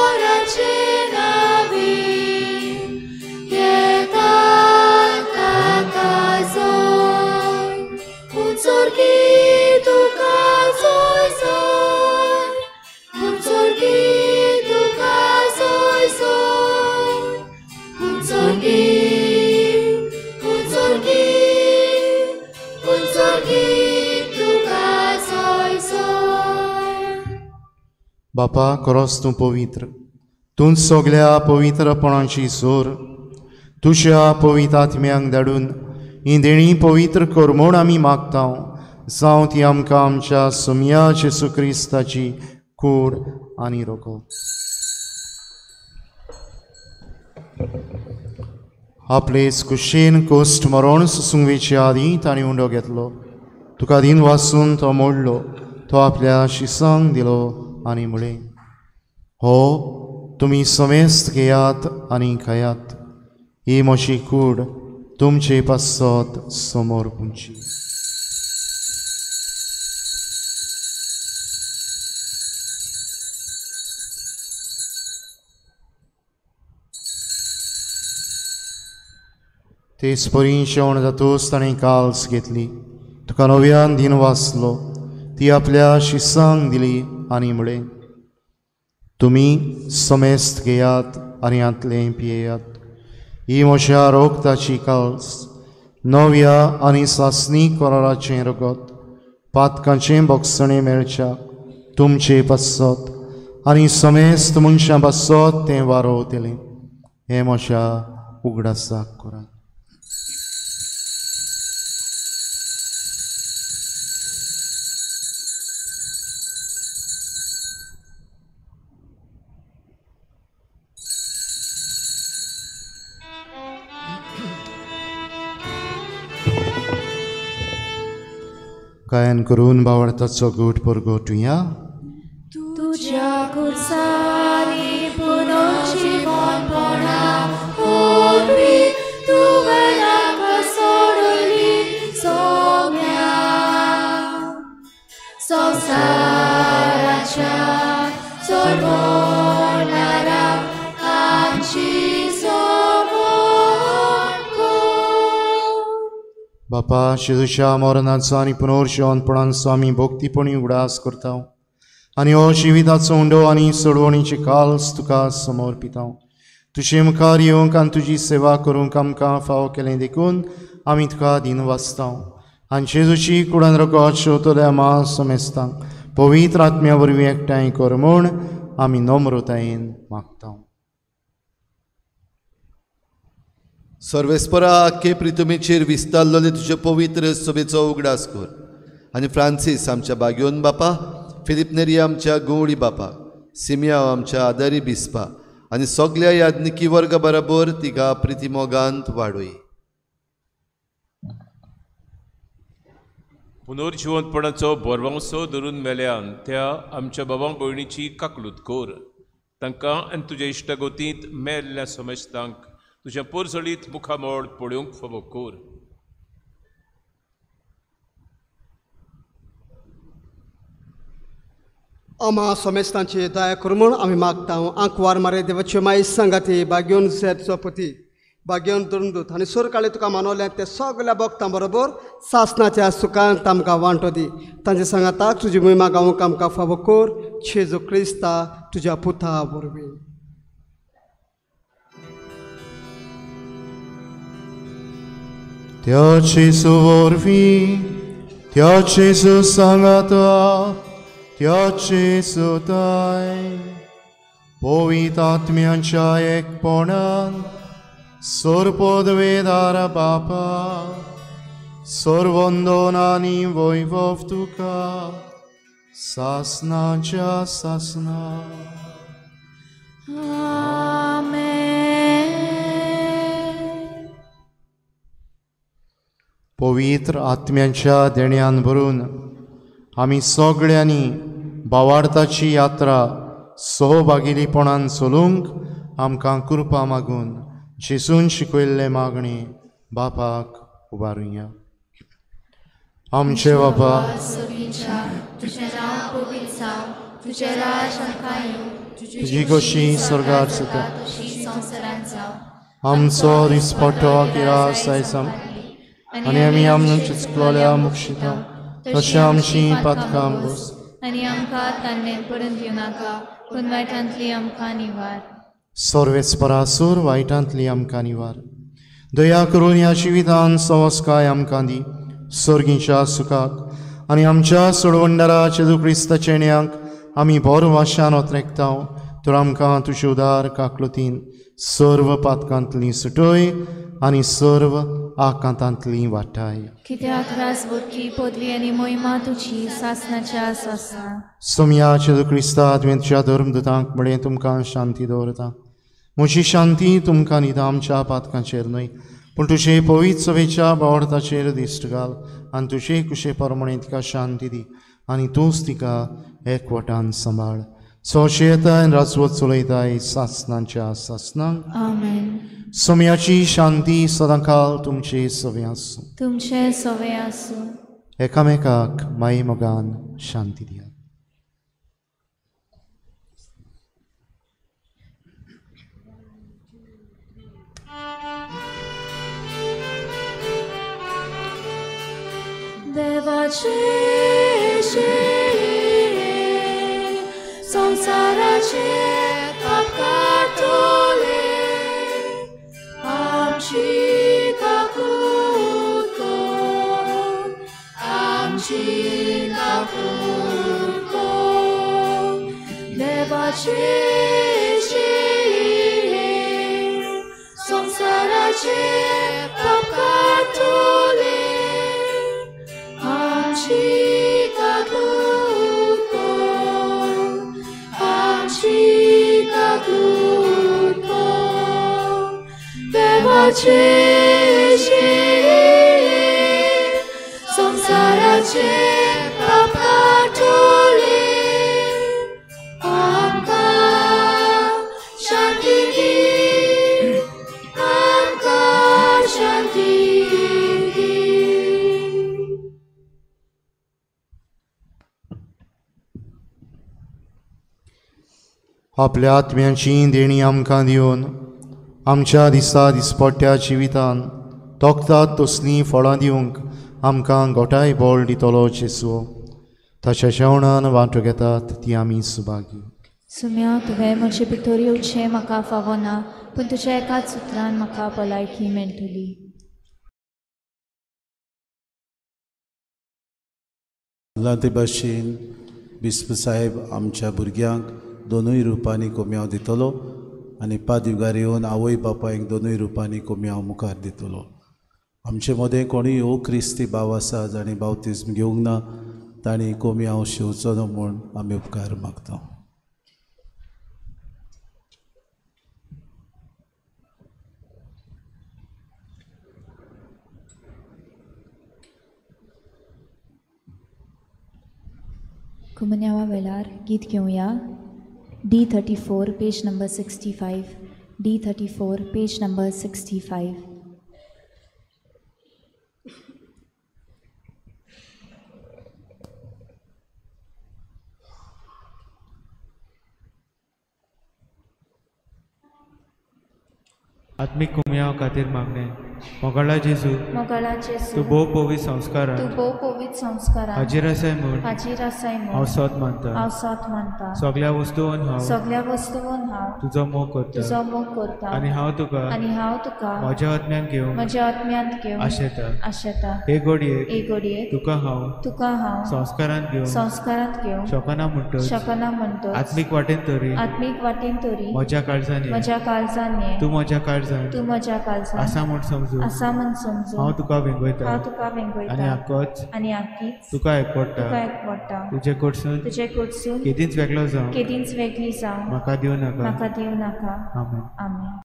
नांवी येता ताका जोय, उंचोर्गी तुका जोय जोय, उंचोर्गी तुका जोय जोय, उंचोर्गी, उंचोर्गी, उंचोर्गी तुका जोय जोय. बापा, खरोच तूं पवित्र, तूं सगल्या पवित्रपणाची सोर. तुज्या पवित्र आत्म्यांक धाडून ही देणी पवित्र कर म्हूण आमी मागता. जावं ती आमकां आमच्या सोमया जेजू क्रिस्ताची कूड आनी रोको. आपलेच कुशीन कोश्ट मरण सोसूंक वेचे आदीं ताणें उंडो घेतलो. तुका दिन वासून तो मोडलो, तो आपल्या शिसांक दिलो आनी म्हळें, हो तुमी समेस्त घेयात आनी खायात, ही म्हजी कूड तुमचे पासत समोर पुंची. तेच परी जेवण जातूच ताणें काल्स घेतली, तुका नव्यान दिन वाचलो, ती आपल्या शिसांक दिली आनी म्हळें, तुमी समेस्त घेयात आनी हांतलें पियेयात, ही म्हज्या रोगताची काल्स, नव्या आनी सासणी कराराचें रगत, पातकांचें भोगसणें मेळच्याक तुमचे पासत आनी समेस्त मनशां पासत तें वारोवतलें. हें म्हज्या उगडासाक करात. गायन करून बावडताचो गोट परगोटुया. तुझ्या कुर्सानी पुनर्जीवनपणा वरवीं तुवें आमकां सोडली सोम्या संवसाराच्या सोडवणारा आमची बापा, जेजूच्या मरणाचो आनी पुनर्जिवनपणाचो आमी भक्तीपणी उगडास करता आनी हो जिविताचो उंडो आनी सोडवणीची काल्स तुका समर्पिता. तुजे मुखार येवंक आनी तुजी सेवा करूंक आमकां फावो केलें देखून आमी तुका दिन वाचता आनी जेजूची कुडान रगत शेवतल्या मा समेस्तांक पवित्र आत्म्या वरवीं एकठांय कर म्हूण आमी नम्रतायेन मागता. सर्वेस्परा आख्खे प्रितुमेचेर विस्तारलेले तुजे पवित्र सभेचो उगडास कर आनी फ्रांसीस आमच्या बाग्योन बापा, फिलीप नेरी आमच्या गवळी बापा, सिमियाव आमच्या आदारी बिस्पा आनी सगल्या याज्ञिकी वर्गा बराबर तिका प्रितिमोगांत वाडोय. पुनर्जिवंतपणाचो बोरवांसो धरून मेल्यान त्या आमच्या बाबा भयणीची काकलूत कर, तांकां आनी तुज्या इश्टागोतींत मेल्ल्या समेस्तांक तुज्या पोरजळीत मुखामळ पळोवंक फावो कर. अमा समेस्तांची दया कर म्हूण आमी मागता. आंकवार मारे देवाच्यो माई सांगाती बागेवन सेरचो पती बागेवन धरून आनी सोरकाळे तुका मानवल्या ते सगल्या भक्तां बरोबर सासनाच्या सुखांत आमकां वांटो दी. तांचे सांगाताक तुजी मोहिमा गावंक आमकां फावो कर, जेजू क्रिस्ता तुज्या पुता वरवीं. त्या जेजू वरवीं, त्या जेजू सांगाता, त्या जेजू ताय पवित्र आत्म्यांच्या एकपणान सर्वपदवेदार बापा, सर्वंदन आनी वैभव तुका सासनाच्या सासना. आमेन. पवित्र आत्म्यांच्या देण्यान भरून आमी सगळ्यांनी भावार्थाची यात्रा सहभागिलीपणान चलूंक आमकां कृपा मागून जेजून शिकयल्ले मागणी बापाक उबारुया. आमचे बापा, तुजें नांव पवित्र जावं, तुजें राज आमकां येवं, तुजी खोशी स्वर्गार जाता तशी संवसारांत जावं. आमचो दिसपट्टो किरास आयज आनी आमी आमच्या चुकलोल्या मुक्षिता तशें आमची पातकां बोस आनी आमकां तान्नें पडून दिवं नाका, पूण वायटांतली आमकां निवार. सर्वेस्परासूर वायटांतली आमकां निवार. दया करून ह्या जिवितान सवस्काय आमकां दी, सर्गीच्या सुखाक आनी आमच्या सोडवंडारा जेजू क्रिस्ताच्या न्यांक आमी बरो वाशान ओतरेकता. तर आमकां तुजे उदार काकलुतीन सर्व पातकांतली सुटय आनी सर्व आकांतांतली वाटाय. कित्याक राजवटकी पदवी आनी मोहिमा तुजी सासनाच्या सासना. सोमया जेजू क्रिस्ता तुवें तुज्या धर्मदूतांक म्हळें, तुमकां शांती दवरता, म्हजी शांती तुमकां दिता, आमच्या पातकांचेर न्हय पूण तुजे पवित्र सभेच्या बावडताचेर दिश्ट घाल आनी तुजे कुशे प्रमाणे तिका शांती दी आनी तूंच तिका एकवटान सांबाळ. सोशे येता आनी राजवत चलयताय सासनांच्या सासनांक. आमेन. सोम्याची शांती सदांकाल तुमचे सवे आसूं. तुमचे सवे आसूं. एकामेकाक माई मोगान शांती दिया. देवाचे संसाराचे पाप काडटले आमची काकूट कर, आमची काकूट कर. देवाचे संसाराचे पाप काडटले आमची काकूट कर, आमची काकूट कर. देवाचे संसाराचे पाप काडटले आमकां शांती दी, आमकां शांती दी. आपल्या आत्म्याची देणी आमकां दिवन आमच्या दिसा दिसपट्ट्या जिवितान तोखतात तसलीं फळां दिवंक आमकां गोठाय बळ दितलो जेजू. ताच्या जेवणान वांटो घेतात ती आमी सुभागी. सुम्या, तुवें म्हजे भितर येवचें म्हाका फावना, पूण तुज्या एकाच उतरान म्हाका भलायकी मेळटली. ते भाशेन बिस्प साहेब आमच्या भुरग्यांक दोनूय रुपांनी कोम्यांव दितलो आनी पादयुगार येवन आवय बापायक दोनूय रुपांनी कोम्यांव मुखार दितलो. आमचे मदें कोणूय हो क्रिस्ती भाव आसा जाणें बावतिज्म घेवंक ना तांणी कोम्यांव शिंवचो न्हू म्हूण आमी उपकार मागता. कुमन्यावा वेळार गीत घेवया. D34, page number 65. D34, page number 65. आत्मीक कुमयांव खातीर मागणें. मोगाळा जेजू, मोगाळा जेजू, तूं भोव पवित्र संस्कारान, तूं भोव पवित्र संस्कारान हाजीर आसाय म्हूण, हाजीर आसाय म्हूण हांव सोद मानता, हांव सोद मानता. सगळ्या वस्तून हांव, सगळ्या वस्तून हांव तुजो मोग करता, तुजो मोग करता. आनी हांव तुका, आनी हांव तुका म्हज्या आत्म्यान घेवंक, म्हज्या आत्म्यांत घेवंक आशेता, आशेता. हे घडयेक, हे घडयेक तुका हांव, तुका हांव संस्कारांत घेवंक, संस्कारांत घेवंक शकना म्हणटच, शकना म्हणटच, आत्मीक वाटेन तरी, आत्मीक वाटेन तरी म्हज्या काळजान, म्हज्या काळजान ये, तूं म्हज्या काळजान, तूं म्हज्या काळजान आसा म्हूण समजून, आसा म्हूण समजून हांव तुका वेंगयता, हांव तुका वेंगयता. आनी आकोच, आनी आकीच तुका एकवटा, तुका एकवटा. तुजे कडसून, तुजे कडसून केदींच वेगळो जावं, केदींच वेगळी जावं म्हाका दिवं नाका, म्हाका दिवं नाका. आमेन. आमेन.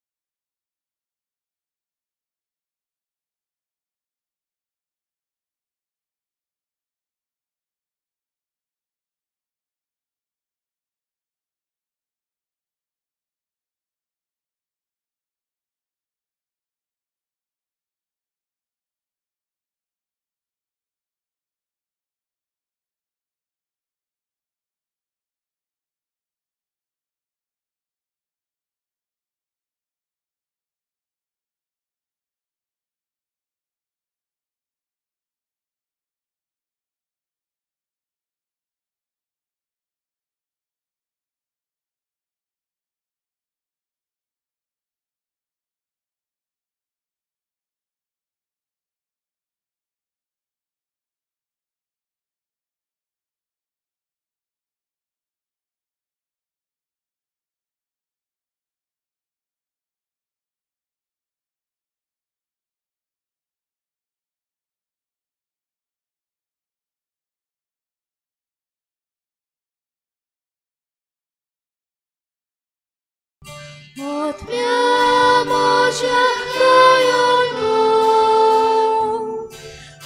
आत्म्या म्हज्या गायन कर,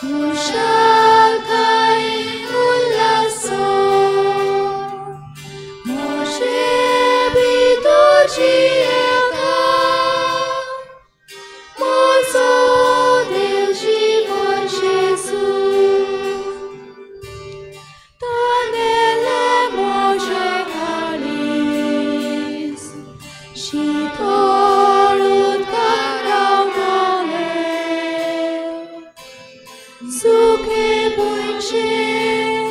खुशालकायेन उल्हासो, म्हजे भितर जियेता म्हजो देव जिवन जेजू. तानेलें म्हजें काळीज शितळ उदकान रावतालें, सुके भुंयचेर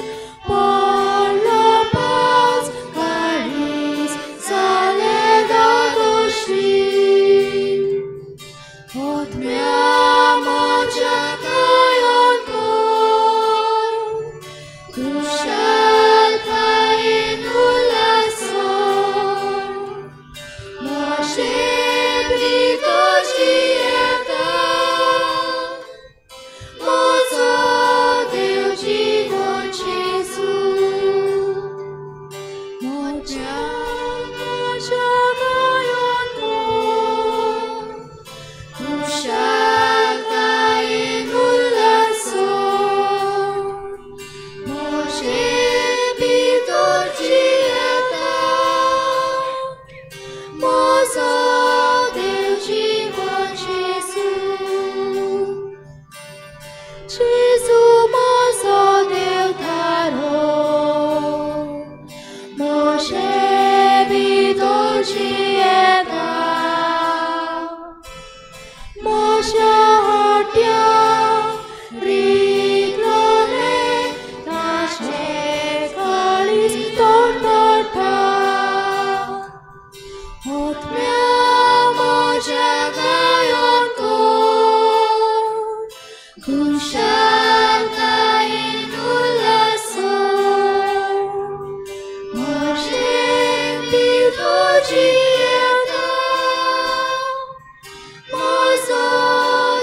पडलो पावस, काळीज जालें धादोशी. आत्म्या म्हज्या गायन कर, खुशालकायेन उल्हासो, म्हजे भितर जियेता म्हजो देव जिवन जेजू. म्हज्या म्हज्या गायन कर, खुशालकायेन उल्हासो, म्हजे भितर जियेता म्हजो देव जिवन जेजू. जेजू म्हजो देव थारो, म्हजे भितर जियेता, म्हज्या हट्याक रिगलोलें ताचें काळीज तडतडटा. आत्म्या म्हज्या गायन कर, खुशालकायेन उल्हासो, म्हजे भितर जियेता म्हजो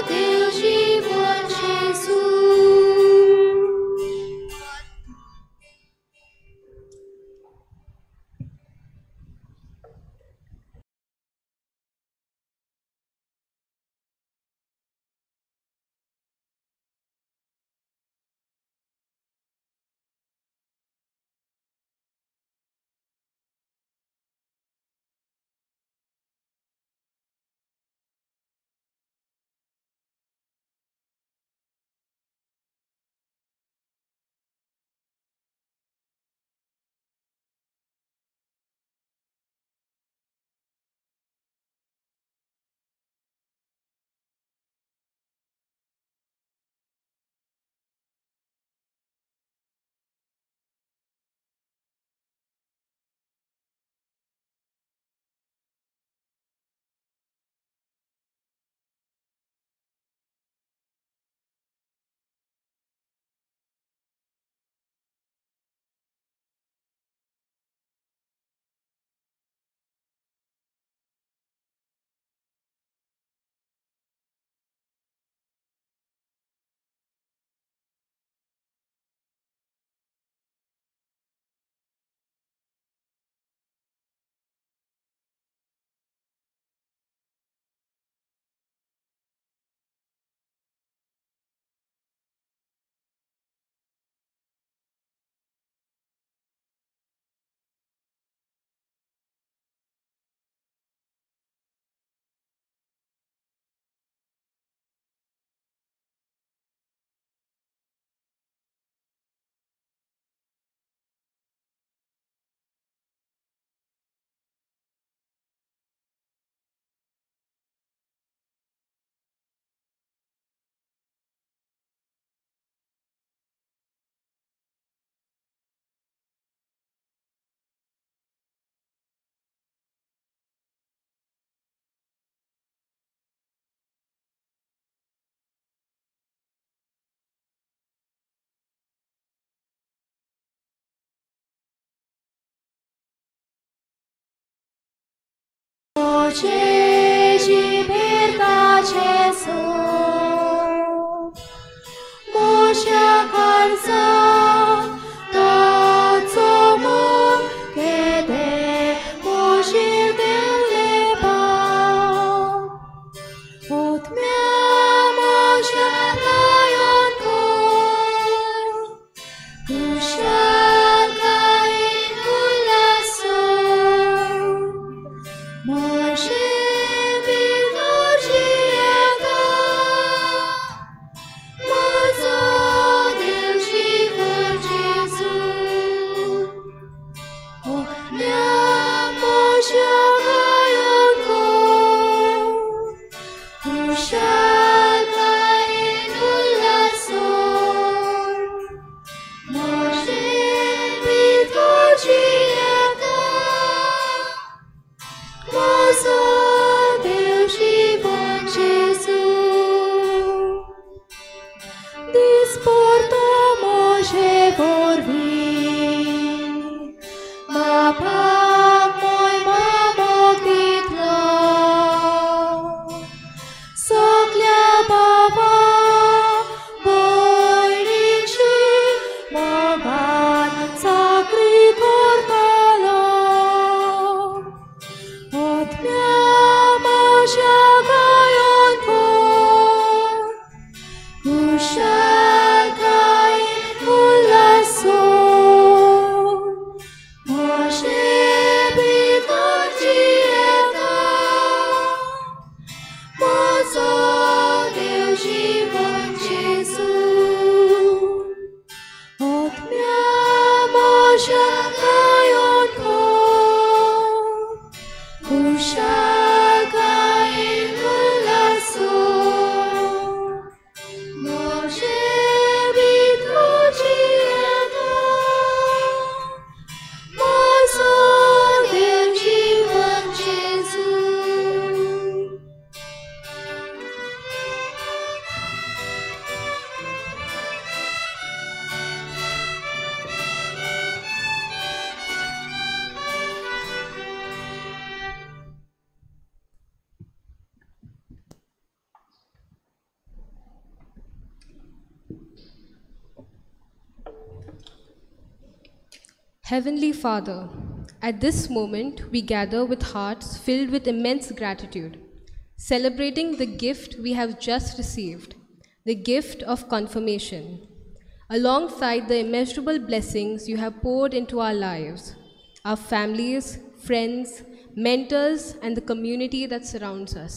देव जिवन जेजू. जिबेर ताचें सोब म्हज्या काळजांत ताचो मोग केदें म्हजेर देंवलें पार. आत्म्या म्हज्या गायन कर, खुशालकायेन उल्हासो, म्हजे भितर जियेता, म्हजो देव जिवन जेजू. आत्म्या म्हज्या गायन कर, खुशालकायेन उल्हासो, म्हजे भितर जियेता, म्हजो देव जिवन जेजू. दिसपडतो म्हजे वरवीं, बापाक मोयमा मोग दितलो, सगल्या बाबा भयणींची मोगान चाकरी करतलो. आत्म्या म्हज्या गायन कर, खुशालकायेन उल्हासो, म्हजे भितर जियेता, म्हजो देव जिवन जेजू. आत्म्या म्हज्या गायन कर, खुशालकायेन उल्हासो, म्हजे भितर जियेता, म्हजो देव जिवन जेजू. Heavenly Father, at this moment we gather with hearts filled with immense gratitude, celebrating the gift we have just received, the gift of confirmation, alongside the immeasurable blessings you have poured into our lives, our families, friends, mentors, and the community that surrounds us.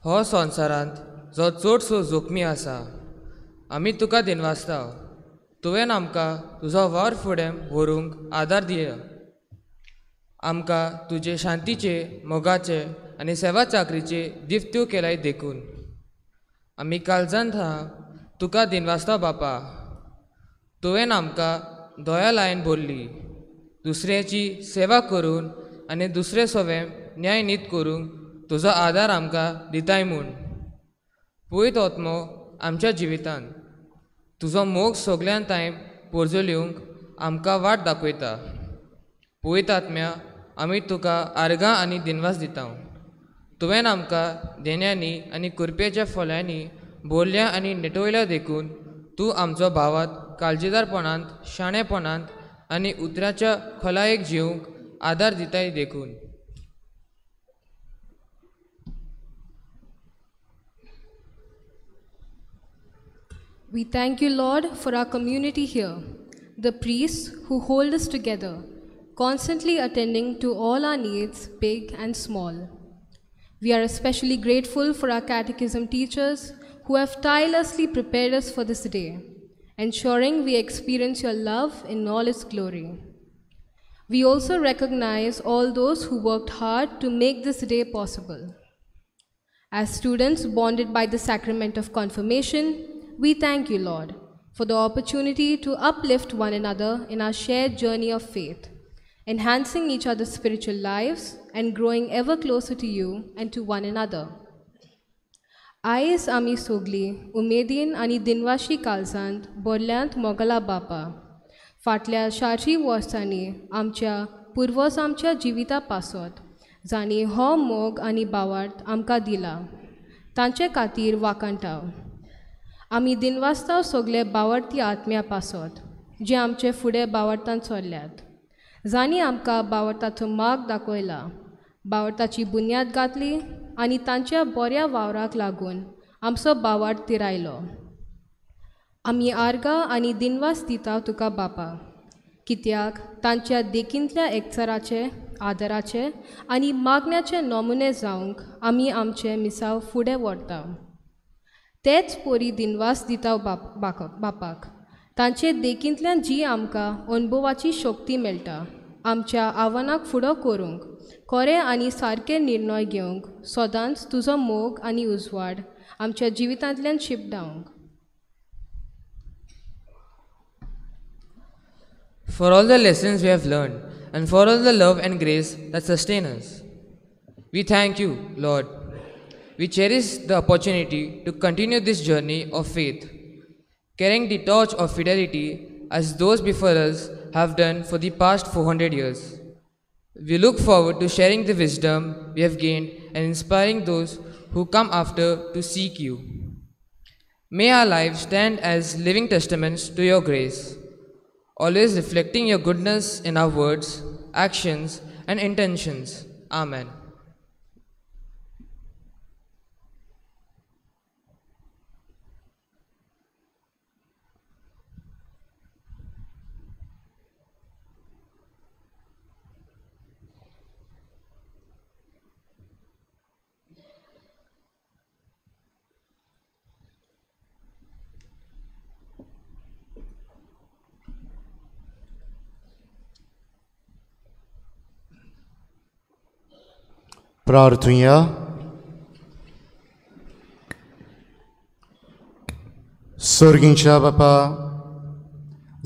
हो संवसारांत जो चडसो जोखमी आसा, आमी तुका दिनवासता. तुवें आमकां तुजो वावर फुडें व्हरूंक आदार दिया. आमकां तुजे शांतीचे, मोगाचे आनी सेवा चाकरीचे दिफ्त्यो केल्याय देखून आमी काळजांत तुका दिनवासता बापा. तुवें आमकां दया लायन भरली, दुसऱ्याची सेवा करून आनी दुसरे सवें न्याय नीत करूंक तुजो आदार आमकां दिताय म्हूण. पळयत आत्मो आमच्या जिवितांत तुजो मोग सगल्यान टायम पोरजोलिवंक आमकां वाट दाखयता. पळयत आत्म्या, आमी तुका आर्गां आनी दिनवास दिता. तुवें आमकां देण्यांनी आनी कुरपेच्या फोल्यांनी भरल्या आनी नेटवयल्या देखून तूं आमचो भावात काळजीदारपणांत, शाणेपणांत आनी उतराच्या खोलायेक जिवंक आदार दिताय देखून. We thank you, Lord, for our community here, the priests who hold us together, constantly attending to all our needs, big and small. We are especially grateful for our catechism teachers who have tirelessly prepared us for this day, ensuring we experience your love in all its glory. We also recognize all those who worked hard to make this day possible. As students bonded by the sacrament of confirmation, we thank you, Lord, for the opportunity to uplift one another in our shared journey of faith, enhancing each other's spiritual lives and growing ever closer to you and to one another. आयज आमी सोगली उमेदीन आनी दिनवाशी काळजांत बोरल्यांत मोगला बापा, फाटल्या 400 वर्सांनी आमच्या पुर्वज आमच्या जिविता पासत जांणी हो मोग आनी भावार्थ आमकां दिला तांचे खातीर वाखाणटाव. आमी दिनवासताव सगळे बावडती आत्म्या पासत जे आमचे फुडें बावडतान चल्ल्यात, जांणी आमकां बावडताचो मार्ग दाखयला, बावडताची बुन्याद घातली आनी तांच्या बऱ्या वावराक लागून आमचो बावाड तिरायलो. आमी आर्गां आनी दिनवास दिता तुका बापा, कित्याक तांच्या देखींतल्या एकचाराचे, आदराचे आनी मागण्याचे नमुने जावंक आमी आमचें मिसांव फुडें व्हरता. तेच पोरी दिनवास दिता बापाक, तांचे देखींतल्यान जी आमकां अणभवाची शक्ती मेळटा आमच्या आव्हानाक फुडो करूंक, खरें आनी सारके निर्णय घेवंक सदांच तुजो मोग आनी उजवाड आमच्या जिवितांतल्यान शिंपडावंक. For all the lessons we have learned and for all the love and grace that sustain us, we thank you, Lord. We cherish the opportunity to continue this journey of faith, carrying the torch of fidelity as those before us have done for the past 400 years. We look forward to sharing the wisdom we have gained and inspiring those who come after to seek you. May our lives stand as living testaments to your grace, always reflecting your goodness in our words, actions, and intentions. Amen. प्रार्थुया. सर्गींच्या बापा,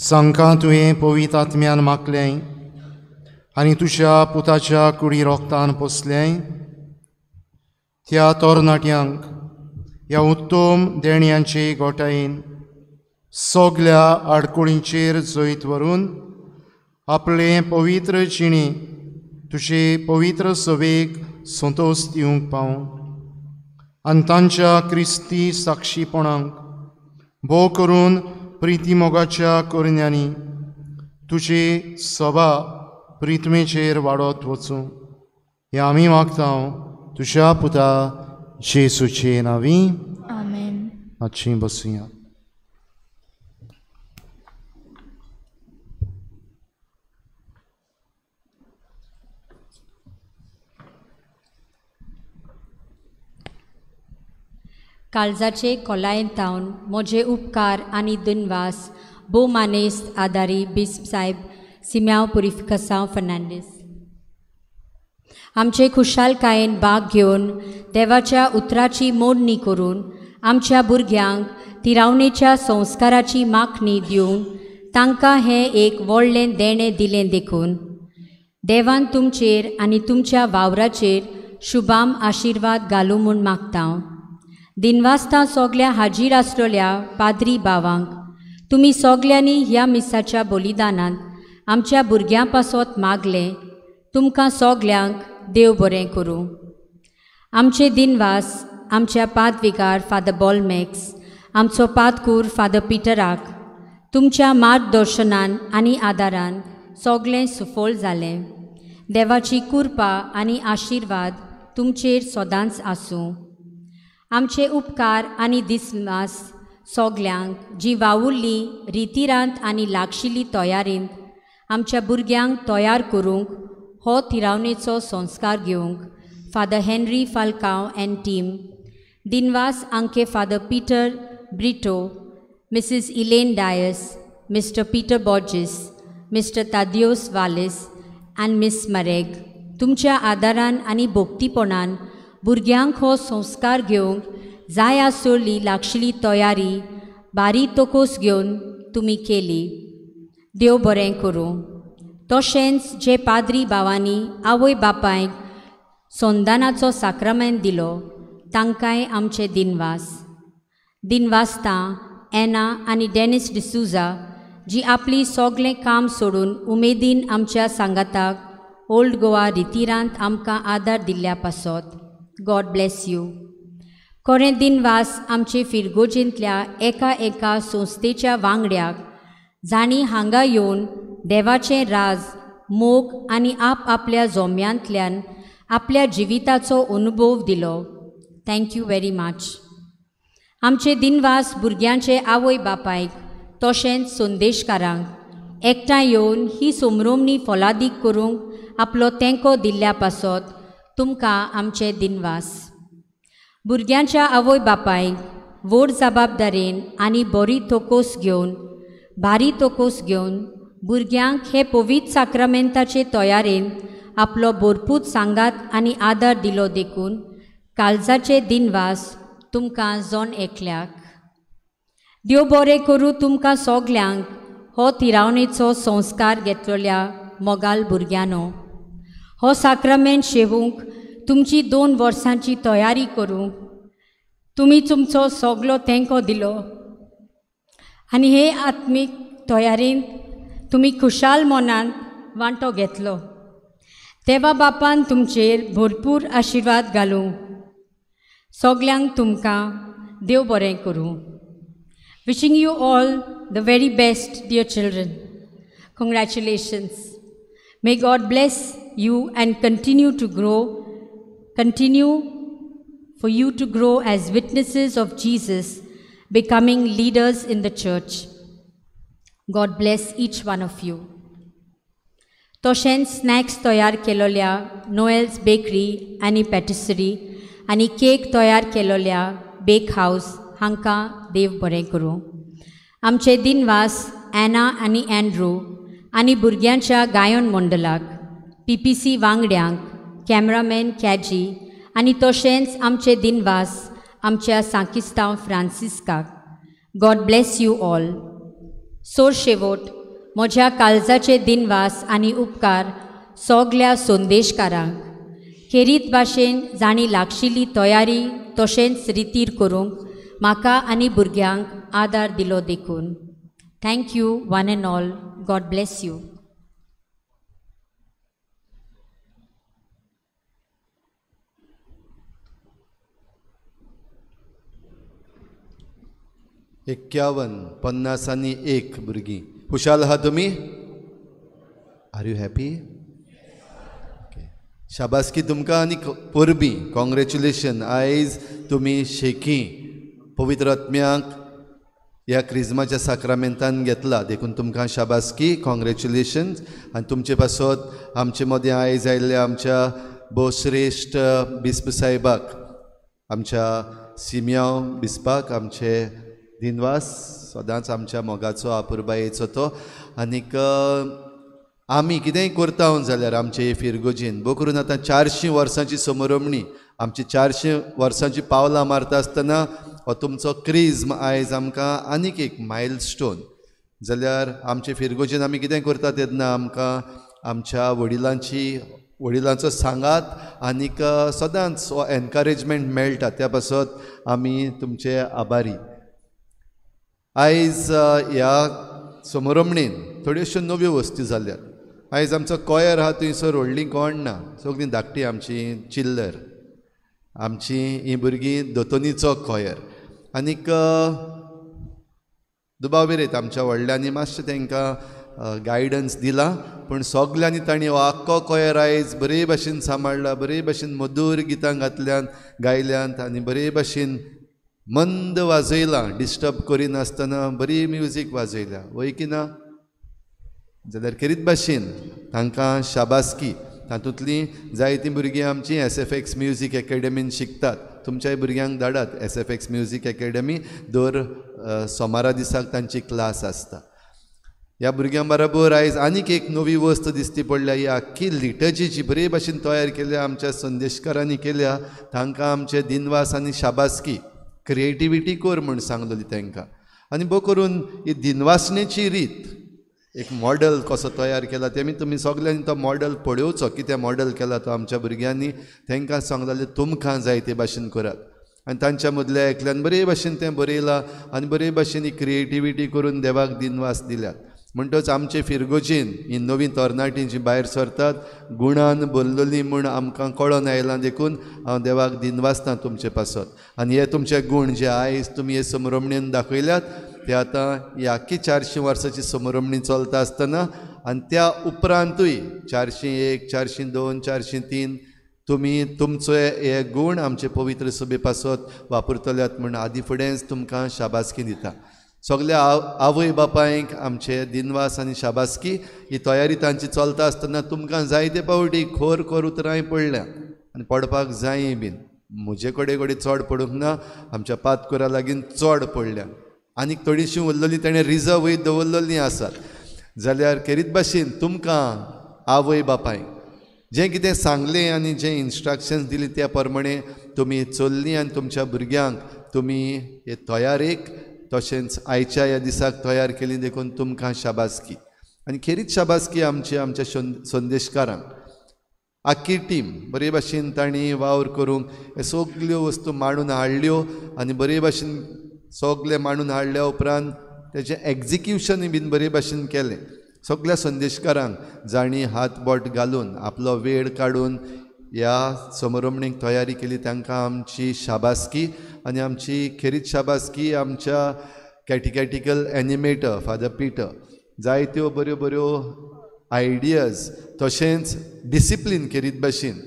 जांकां तुवें पवित्र आत्म्यान मागलें आनी तुज्या पुताच्या कुडी रोगतान पोसलें, त्या तरणाट्यांक ह्या उत्तम देण्यांचे गोटायेन सगल्या आडकुळींचेर जैत व्हरून आपले पवित्र जिणे तुजे पवित्र सभेक संतोष दिवंक पावूं आनी तांच्या क्रिस्ती साक्षीपणाक भोव करून प्रिती मोगाच्या करण्यांनी तुजी सभा प्रितमेचेर वाडत वचूं, हें आमी मागता तुज्या पुता जेसूचे नांवी. आमेन. मातशी बसुया. काळजाचे खोलायेन थावन म्हजे उपकार आनी दिनवास भोवमानेस्त आदारी बिस्प साहेब सिम्यांव पुरिफिकसांव फर्नांडीस. आमचे खुशालकायेन भाग घेवन देवाच्या उतराची मोडणी करून आमच्या भुरग्यांक तिरावणेच्या संस्काराची मागणी दिवन तांकां हें एक व्हडलें देणें दिलें देखून देवान तुमचेर आनी तुमच्या वावराचेर शुभाम आशिर्वाद घालूं म्हूण मागता. दिनवासता सगल्या हाजीर आसलेल्या पाद्री भावांक, तुमी सगल्यांनी ह्या मिसाच्या बलिदानांत आमच्या भुरग्यां पासत मागलें, तुमकां सगल्यांक देव बरें करूं. आमचे दिनवास आमच्या पादविगार फादर बॉलमॅक्स, आमचो पादकूर फादर पिटराक, तुमच्या मार्गदर्शनान आनी आदारान सगलें सुफळ जालें. देवाची कृपा आनी आशिर्वाद तुमचेर सदांच आसूं. आमचे उपकार आनी दिसमास सगल्यांक जी वावुरली रितिरांत आनी लागशिल्ली तयारींत आमच्या भुरग्यांक तयार करूंक हो तिरावणेचो संस्कार घेवंक Father Henry Falcao and team, दिनवास आंके Father Peter Brito, Mrs Elaine Dias, Mr Peter Borges, Mr Tadios Valles आनी मिस मरेग, तुमच्या आदारान आनी भोक्तीपणान भुरग्यांक हो संस्कार घेवंक जाय आसली लागशिल्ली तयारी बारीक तोकोस घेवन तुमी केली. देव बरें करूं. तशेंच जे पाद्री भावांनी आवय बापायक संदानाचो साक्रामेंत दिलो तांकांय आमचे दिनवास. दिनवासता एना आनी डेनिस डिसूजा जी आपली सगलें काम सोडून उमेदीन आमच्या सांगाताक ओल्ड गोवा रितिरांत आमकां आदार दिल्ल्या पासत. God bless you. कोरें दिनवास आमचे फिरगोजेंतल्या एका एका संस्थेच्या वांगड्याक जांणी हांगा येवन देवाचें राज मोग आनी आप-आपल्या जोम्यांतल्यान आपल्या जिविताचो अनुभव दिलो. Thank you very much. आमचे दिनवास भुरग्यांचे आवय बापायक तशेंच संदेशकारांक एकठांय येवन ही समरोमणी फलादीक करूंक आपलो तेंको दिल्ल्या पासत तुमकां आमचे दिनवास. भुरग्यांच्या आवय बापायक व्हड जबाबदारेन आनी बरी तोकोस घेवन भारी तोकोस घेवन भुरग्यांक हे पवित्र साक्रामेंताचे तयारेन आपलो भरपूर सांगात आनी आदार दिलो देखून काळजाचे दिनवास तुमकां जण एकल्याक. देव बरें करूं तुमकां सगल्यांक हो तिरावणेचो संस्कार घेतलेल्या मोगाल भुरग्यांनो. हो साक्रामेंत शेवूंक तुमची 2 वर्सांची तयारी करूंक तुमी तुमचो सगलो तेंको दिलो आनी हे आत्मीक तयारेंत तुमी खुशाल मनान वांटो घेतलो. देवा बापान तुमचेर भरपूर आशिर्वाद घालूं. सगल्यांक तुमकां देव बरें करूं. Wishing you all the very best, dear children. Congratulations. May God bless you and continue to grow, continue for you to grow as witnesses of Jesus, becoming leaders in the church. God bless each one of you. तशेंच snacks तयार केलोल्या नोएल्स bakery आनी पॅटिसरी आनी cake तयार केलोल्या back हावस हांकां देव बरें करूं. आमचे दिनवास एना आनी एन्ड्रू आनी भुरग्यांच्या गायन मंडळाक, PPC वांगड्यांक, कॅमरामॅन कॅजी आनी तशेंच आमचे दिनवास आमच्या सांकिस्तांव फ्रांसिस्काक. God bless you all. सोरशेवट म्हज्या काळजाचे दिनवास आनी उपकार सगल्या संदेशकारांक खेरीत भाशेन जांणी लागशिल्ली तयारी तशेंच रितीर करूंक म्हाका आनी भुरग्यांक आदार दिलो देखून. Thank you one and all. God bless you. 51, 50 आनी 1 भुरगीं. खुशाल आहा तुमी? Are you happy? Okay, शाबासकी तुमकां आनी परबीं. कॉंग्रेच्युलेशन. आयज तुमी शेकी पवित्र आत्म्याक ह्या क्रिज्माच्या साक्रामेंतान घेतला देखून तुमकां शाबासकी, कॉंग्रेच्युलेशन्स. आनी तुमचे पासत आमचे मदें आयज आयिल्ल्या आमच्या भोवश्रेश्ठ बिस्प साहेबाक, आमच्या सिमियांव बिस्पाक आमचे दिनवास. सदांच आमच्या मोगाचो आपुरबायेचो तो. आनीक आमी कितेंय करता जाल्यार आमचे फिरगोजीन भो करून आतां 400 वर्सांची समरमणी, आमची 400 वर्सांची पावलां मारता आसतना हो तुमचो क्रिज्म आयज आमकां आनीक एक मायलस्टोन. जाल्यार आमचे फिरगोजीन आमी कितें करता तेन्ना आमकां आमच्या वडिलांचो सांगात आनीक सदांच हो एनकरेजमेंट मेळटा, त्या पासत आमी तुमचे आभारी. आयज ह्या समरमणेन थोड्योश्यो नव्यो वस्तू जाल्यात. आयज आमचो कोयर आहा थंयसर व्हडली कोण ना, सगळीं धाकटी आमची चिल्लर, आमची ही भुरगीं दोतोनीचो कोयर. आनीक दुबाव विरयत आमच्या व्हडल्यांनी मातशें तांकां गायडन्स दिलां, पूण सगल्यांनी तांणी हो आख्खो कोयर आयज बरे भाशेन सांबाळ्ळा, बरे भाशेन मधूर गितां घातल्यान गायल्यांत आनी बरे भाशेन मंद वाजयलां, डिस्टर्ब करिनासतना बरी म्युजीक वाजयल्या, वय की ना? जाल्यार खेरीत भाशेन तांकां शाबासकी. तातूंतलीं जायतीं भुरगीं आमचीं SFX music एकेडमीन शिकतात. तुमच्याय भुरग्यांक धाडात SFX music academy. दर सोमारा दिसाक तांची क्लास आसता. ह्या भुरग्यां बरोबर आयज आनीक एक नवी वस्त दिसती पडल्या. ही आख्खी लिटर्जी जी बरे भाशेन तयार केल्या आमच्या संदेशकारांनी केल्या, तांकां आमचे दिनवास आनी शाबासकी. क्रिएटिविटी कर म्हूण सांगलोली तांकां. आनी भो करून ही दिनवासणेची रीत एक मॉडल कसो तयार केला तेमी तुमी सगल्यांनी तो मॉडल पळोवचो, कितें मॉडल केला तो आमच्या भुरग्यांनी. तांकां सांगलेलें तुमकां जाय ते भाशेन करात आनी तांच्या मदल्या एकल्यान बरे भाशेन तें बरयलां आनी बरे भाशेन ही क्रिएटिविटी करून देवाक दिनवास दिल्यात. म्हणटच आमचे फिरगोजीन ही नवीं तरणाटीं जी भायर सरतात गुणान भरलेली म्हूण आमकां कळोन आयलां, देखून हांव देवाक दिनवासता तुमचे पासत. आनी हे तुमचे गूण जे आयज तुमी हे समरमणेन दाखयल्यात ते आतां ही आख्खी 400 वर्सांची समरमणी चलता आसतना आनी त्या उपरांतूय 401, 402, 403 तुमी तुमचो हे गूण आमचे पवित्र सभे पासत वापरतल्यात म्हूण आदी फुडेंच तुमकां शाबासकी दिता. सगल्या आवय बापायंक आमचे दिनवास आनी शाबासकी. ही तयारी तांची चलता आसतना तुमकां जायते पावटी खोर खोर उतरांय पडल्या आनी पडपाक जाय बीन. म्हजे कडेन कडेन चड पडूंक ना, आमच्या पातकोरा लागीं चड पडल्या आनीक थोडीशीं उरलेलीं तेणें रिजर्वूय दवरलेलीं आसात. जाल्यार खेरीत भाशेन तुमकां आवय बापायक जें कितें सांगलें आनी जें इन्स्ट्रक्शन्स दिली त्या प्रमाणे तुमी चल्लीं आनी तुमच्या भुरग्यांक तुमी हे तयारेक तशेंच आयच्या ह्या दिसाक तयार केली देखून तुमकां शाबासकी. आनी खेरीत शाबासकी आमची आमच्या संदेशकारांक. आख्खी टीम बरे भाशेन तांणी वावर करूंक हे सगल्यो वस्तू मांडून हाडल्यो आनी बरे भाशेन सगलें मांडून हाडल्या उपरांत तेजें एग्जिक्युशनूय बीन बरे भाशेन केलें. सगल्या संदेशकारांक जांणी हात बोट घालून आपलो वेळ काडून ह्या समारंभणीक तयारी केली तांकां आमची शाबासकी. आनी आमची खेरीत शाबासकी आमच्या कॅटिकॅटिकल एनिमेटर फादर पिटर. जायत्यो बऱ्यो बऱ्यो आयडियाज तशेंच डिसिप्लीन खेरीत भाशेन.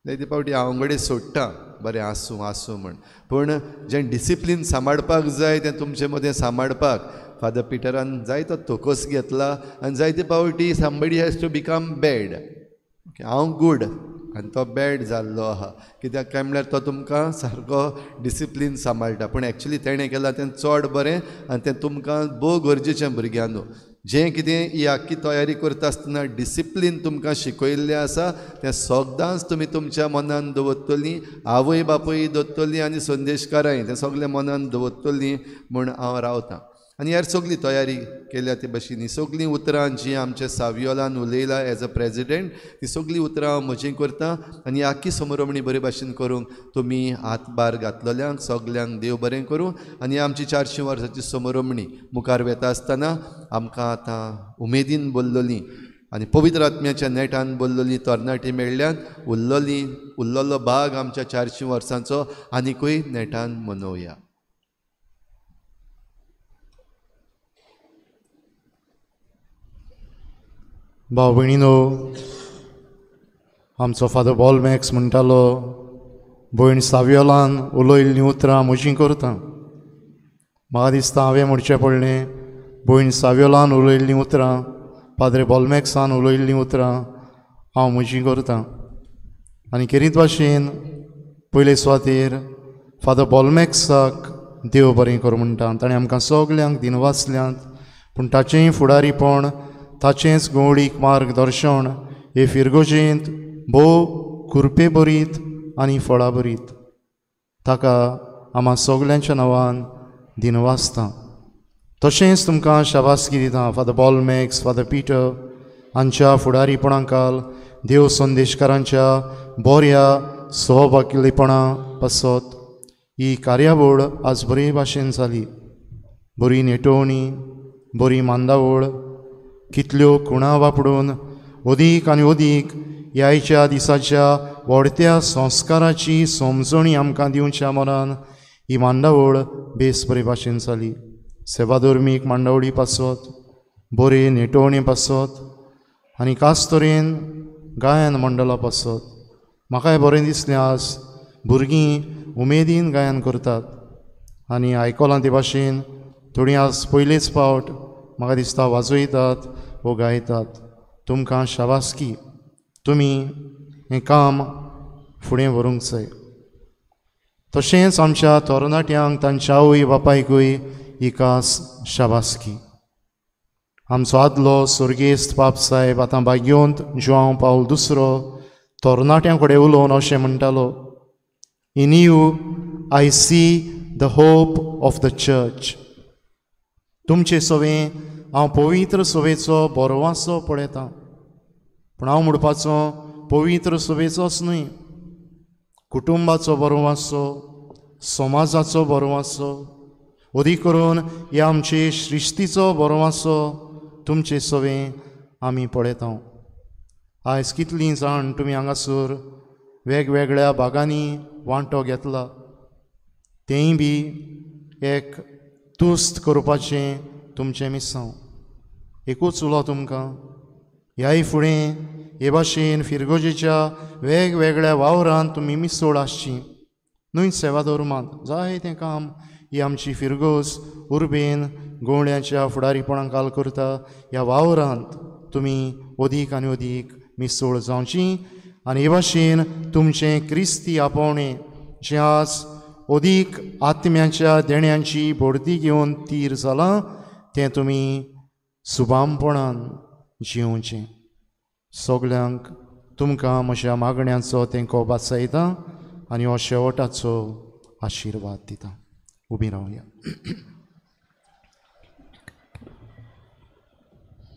जायते फावटी हांव कडेन सोडटा बरें आसूं आसूं म्हण, पूण जें डिसिप्लीन सांबाळपाक जाय तें तुमचे मदें सांबाळपाक फादर पिटरान जायतो तोकोस घेतला. आनी जायते फावटी somebody has to become bad. हांव गूड आनी तो बॅड जाल्लो आहा, कित्याक काय म्हणल्यार तो तुमकां सारको डिसिप्लीन सांबाळटा. पूण एक्चुली तेणें केलां तें चड बरें आनी तें तुमकां भोव गरजेचें भुरग्यांनो. जें कितें ही आख्खी तयारी करता आसतना डिसिप्लीन तुमकां शिकयल्लें आसा तें सगदांच तुमी तुमच्या मनान दवरतलीं, आवय बापूय दवरतलीं आनी संदेशकारांय तें सगलें मनान दवरतलीं म्हूण हांव रावतां. आनी ह्यार सगली तयारी केल्या ते भशेन ही सगलीं उतरां जीं आमच्या सावियोलान उलयला एज अ प्रेजिडेंट ती सगलीं उतरां हांव म्हजीं करता. आनी आख्खी समारंभणी बरे भाशेन करूंक तुमी हातभार घातलेल्यांक सगल्यांक देव बरें करूं. आनी आमची 400 वर्सांची समारंभणी मुखार वेता आसतना आमकां आतां उमेदीन बोल्लोली आनी पवित्र आत्म्याच्या नेटान बोल्लोली तरणाटी मेळ्ळ्यान उरलेलो भाग आमच्या 400 वर्सांचो आनिकूय नेटान मनोवया. भाव भयणीनो, आमचो फादर बॉलमॅक्स म्हणटालो, भयण सावियोलान उलयल्लीं उतरां म्हजीं करता. म्हाका दिसता हांवें म्हणचें पडलें, भयण सावियोलान उलयल्लीं उतरां, पाद्रे बॉलमॅक्सान उलयल्लीं उतरां हांव म्हजीं करता. आनी खेरीत भाशेन पयले सुवातेर फादर बॉलमॅक्साक देव बरें करूं म्हणटा. ताणें आमकां सगल्यांक दिनवासल्यांत, पूण ताचेंय फुडारीपण, ताचेंच गवळीक मार्गदर्शन हे फिरगोजेंत भोव कुरपे बरीत आनी फळां बरीत. ताका आमा सगल्यांच्या नांवान दिनवासता. तशेंच तुमकां शाबासकी दिता फादर बॉलमॅक्स, फादर पिटर हांच्या फुडारीपणाकाल देव संदेशकारांच्या बऱ्या सहभागीपणा पासत ही कार्यावळ आज बरे भाशेन जाली. बरी नेटोवणी, बरी मांदावळ, कितल्यो खुणा वापरून अदीक आनी अदीक ह्या दिसाच्या वाडत्या संस्काराची समजणी आमकां दिवच्या मनान ही मांडावळ बेस बरे भाशेन जाली. सेवाधर्मीक मांडावळी पासत, बरे नेटोवणे पासत आनी खास तरेन गायन मंडळा पासत म्हाकाय बरें दिसलें. आज भुरगीं उमेदीन गायन करतात आनी आयकलां ते भाशेन थोडीं आज पयलेच फावट म्हाका दिसता वाजयतात वो गायतात. तुमकां शाबासकी, तुमी हें काम फुडें व्हरूंक जाय. तशेंच आमच्या तरणाट्यांक तांच्या आवय बापायकूय ही खास शाबासकी. आमचो आदलो स्वर्गेस्त बाप साहेब आतां बागयोंत जुआंव पावल दुसरो तरणाट्यां कडेन उलोवन अशें म्हणटालो, in you I see the hope of the church. तुमचे सवें हांव पवित्र सभेचो बरवासो पळयतां, पूण हांव म्हणपाचो पवित्र सभेचोच न्हय, कुटुंबाचो बरवासो, समाजाचो बरवासो, अदीक करून ह्या आमचे सृश्टीचो बरवासो तुमचे सवें आमी पळयता. आयज कितलीं जाण तुमी हांगासर वेगवेगळ्या भागांनी वांटो घेतला, तेंय बी एक तुस्त करपाचें तुमचें मिसांव. एकूच उलो तुमकां, ह्याय फुडें हे भाशेन फिरगोजेच्या वेगवेगळ्या वावरांत तुमी मिसोळ आसची न्हय. सेवा धर्मांत जाय तें काम ही आमची फिरगोज उर्बेन गोवळ्यांच्या फुडारीपणाक काल करता. ह्या वावरांत तुमी अदीक आनी अदीक मिसोळ जावची आनी हे भाशेन तुमचें क्रिस्ती आपोवणें जें आज अदीक आत्म्याच्या देण्यांची भरती घेवन तीर जालां तें तुमी सुबामपणान जिवचें. सगल्यांक तुमकां म्हज्या मागण्यांचो तेंको वाचयता आनी हो शेवटाचो आशिर्वाद दिता. उबी रावया.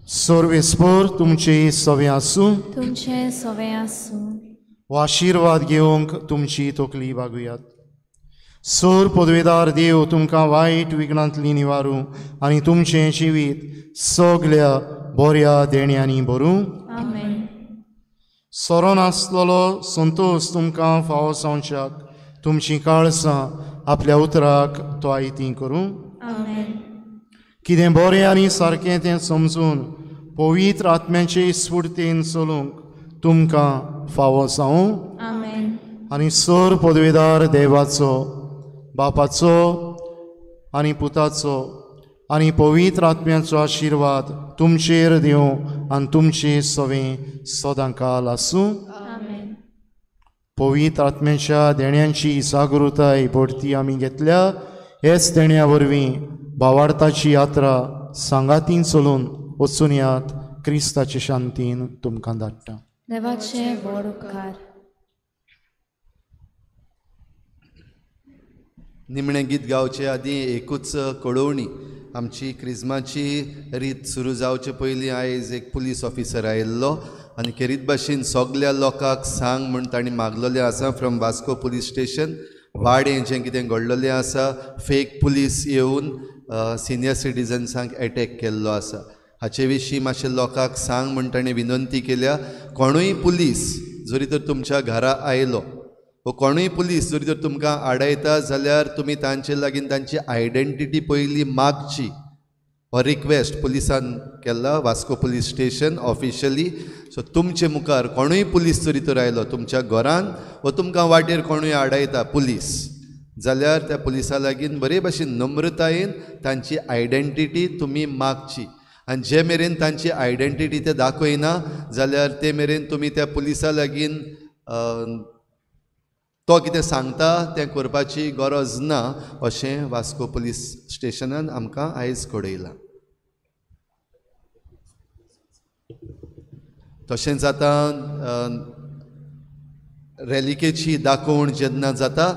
सर्वेस्पर तुमचे सवे आसूं, तुमचे सवे आसूं. हो आशिर्वाद घेवंक तुमची तकली बागुयात. सोर पदवेदार देव तुमकां वायट विघ्नांतली निवारूं आनी तुमचें जिवीत सगल्या बऱ्या देण्यांनी भरूं. आमेन. सोरो नासलेलो संतोश तुमकां फावो जावच्याक तुमचीं काळसां आपल्या उतराक तो आयती करूं. आमेन. कितें बरें आनी सारकें तें समजून पवित्र आत्म्याचे स्फुर्तीन चलूंक तुमकां फावो जावं. आमेन. आनी सर पदवेदार देवाचो, बापाचो आनी पुताचो आनी पवित्र आत्म्याचो आशिर्वाद तुमचेर दिवं आनी तुमचे सवें सदांकाल आसूं. आमेन. पवित्र आत्म्याच्या देण्यांची जागृताय भरती आमी घेतल्या. हेच देण्या वरवीं भावार्थाची यात्रा सांगातीन चलून वचून यात. क्रिस्ताचे शांतीन तुमकां धाडटा. देवाचे व्हड उपकार. निमणें गीत गावचे आदीं एकूच कळोवणी. आमची क्रिज्माची रीत सुरू जावचे पयलीं आयज एक पुलीस ऑफिसर आयिल्लो आनी खेरीत भाशेन सगल्या लोकांक सांग म्हूण तांणी मागलेलें आसा. फ्रॉम वास्को पुलीस स्टेशन वाडें जें कितें घडलेलें आसा, फेक पुलीस येवन सिनियर सिटीजन्सांक एटॅक केल्लो आसा. हाचे विशीं मातशें लोकांक सांग म्हूण ताणें विनंती केल्या. कोणूय पुलीस जरी तर तुमच्या घरा आयलो वो कोणूय पुलीस जरी तर तुमकां आडायता जाल्यार तुमी तांचे लागीं तांची आयडेंटिटी पयली मागची. हो रिक्वेस्ट पुलिसान केला Vasco police station officially. So तुमचे मुखार कोणूय पुलीस जरी तर आयलो तुमच्या घरान वो तुमकां वाटेर कोणूय आडायता पुलीस जाल्यार त्या पुलिसा लागीं बरे भाशेन नम्रतायेन तांची आयडेंटिटी तुमी मागची. आनी जे मेरेन तांची आयडेंटिटी ते दाखयना जाल्यार ते मेरेन तुमी त्या पुलिसा लागीं तो कितें सांगता तें करपाची गरज ना अशें वास्को पुलीस स्टेशनान आमकां आयज कळयलां. तशेंच आतां रेलिकेची दाखोवण जेन्ना जाता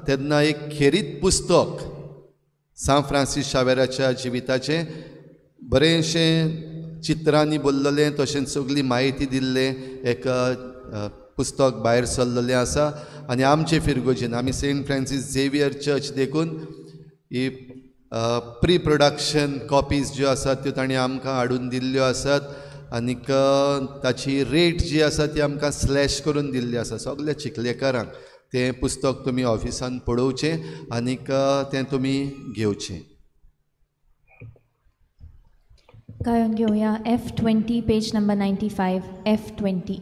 तेन्ना एक खेरीत पुस्तक सांत फ्रांसीस शावेराच्या जिविताचें बरेंशें चित्रांनी बरलेलें तशेंच सगळी म्हायती दिल्लें एक पुस्तक भायर सरलेलें आसा. आनी आमचे फिरगोजेन आमी सेंट फ्रांसीस झेवियर चर्च देखून ही प्री प्रोडक्शन कॉपीज ज्यो आसात त्यो तांणी आमकां हाडून दिल्ल्यो आसात आनीक ताची रेट जी आसा ती आमकां स्लॅश करून दिल्ली आसा. सगल्या चिखलेकारांक तें पुस्तक तुमी ऑफिसान पळोवचें आनीक तें तुमी घेवचें. गायोन घेवया F20 page number 95 F20.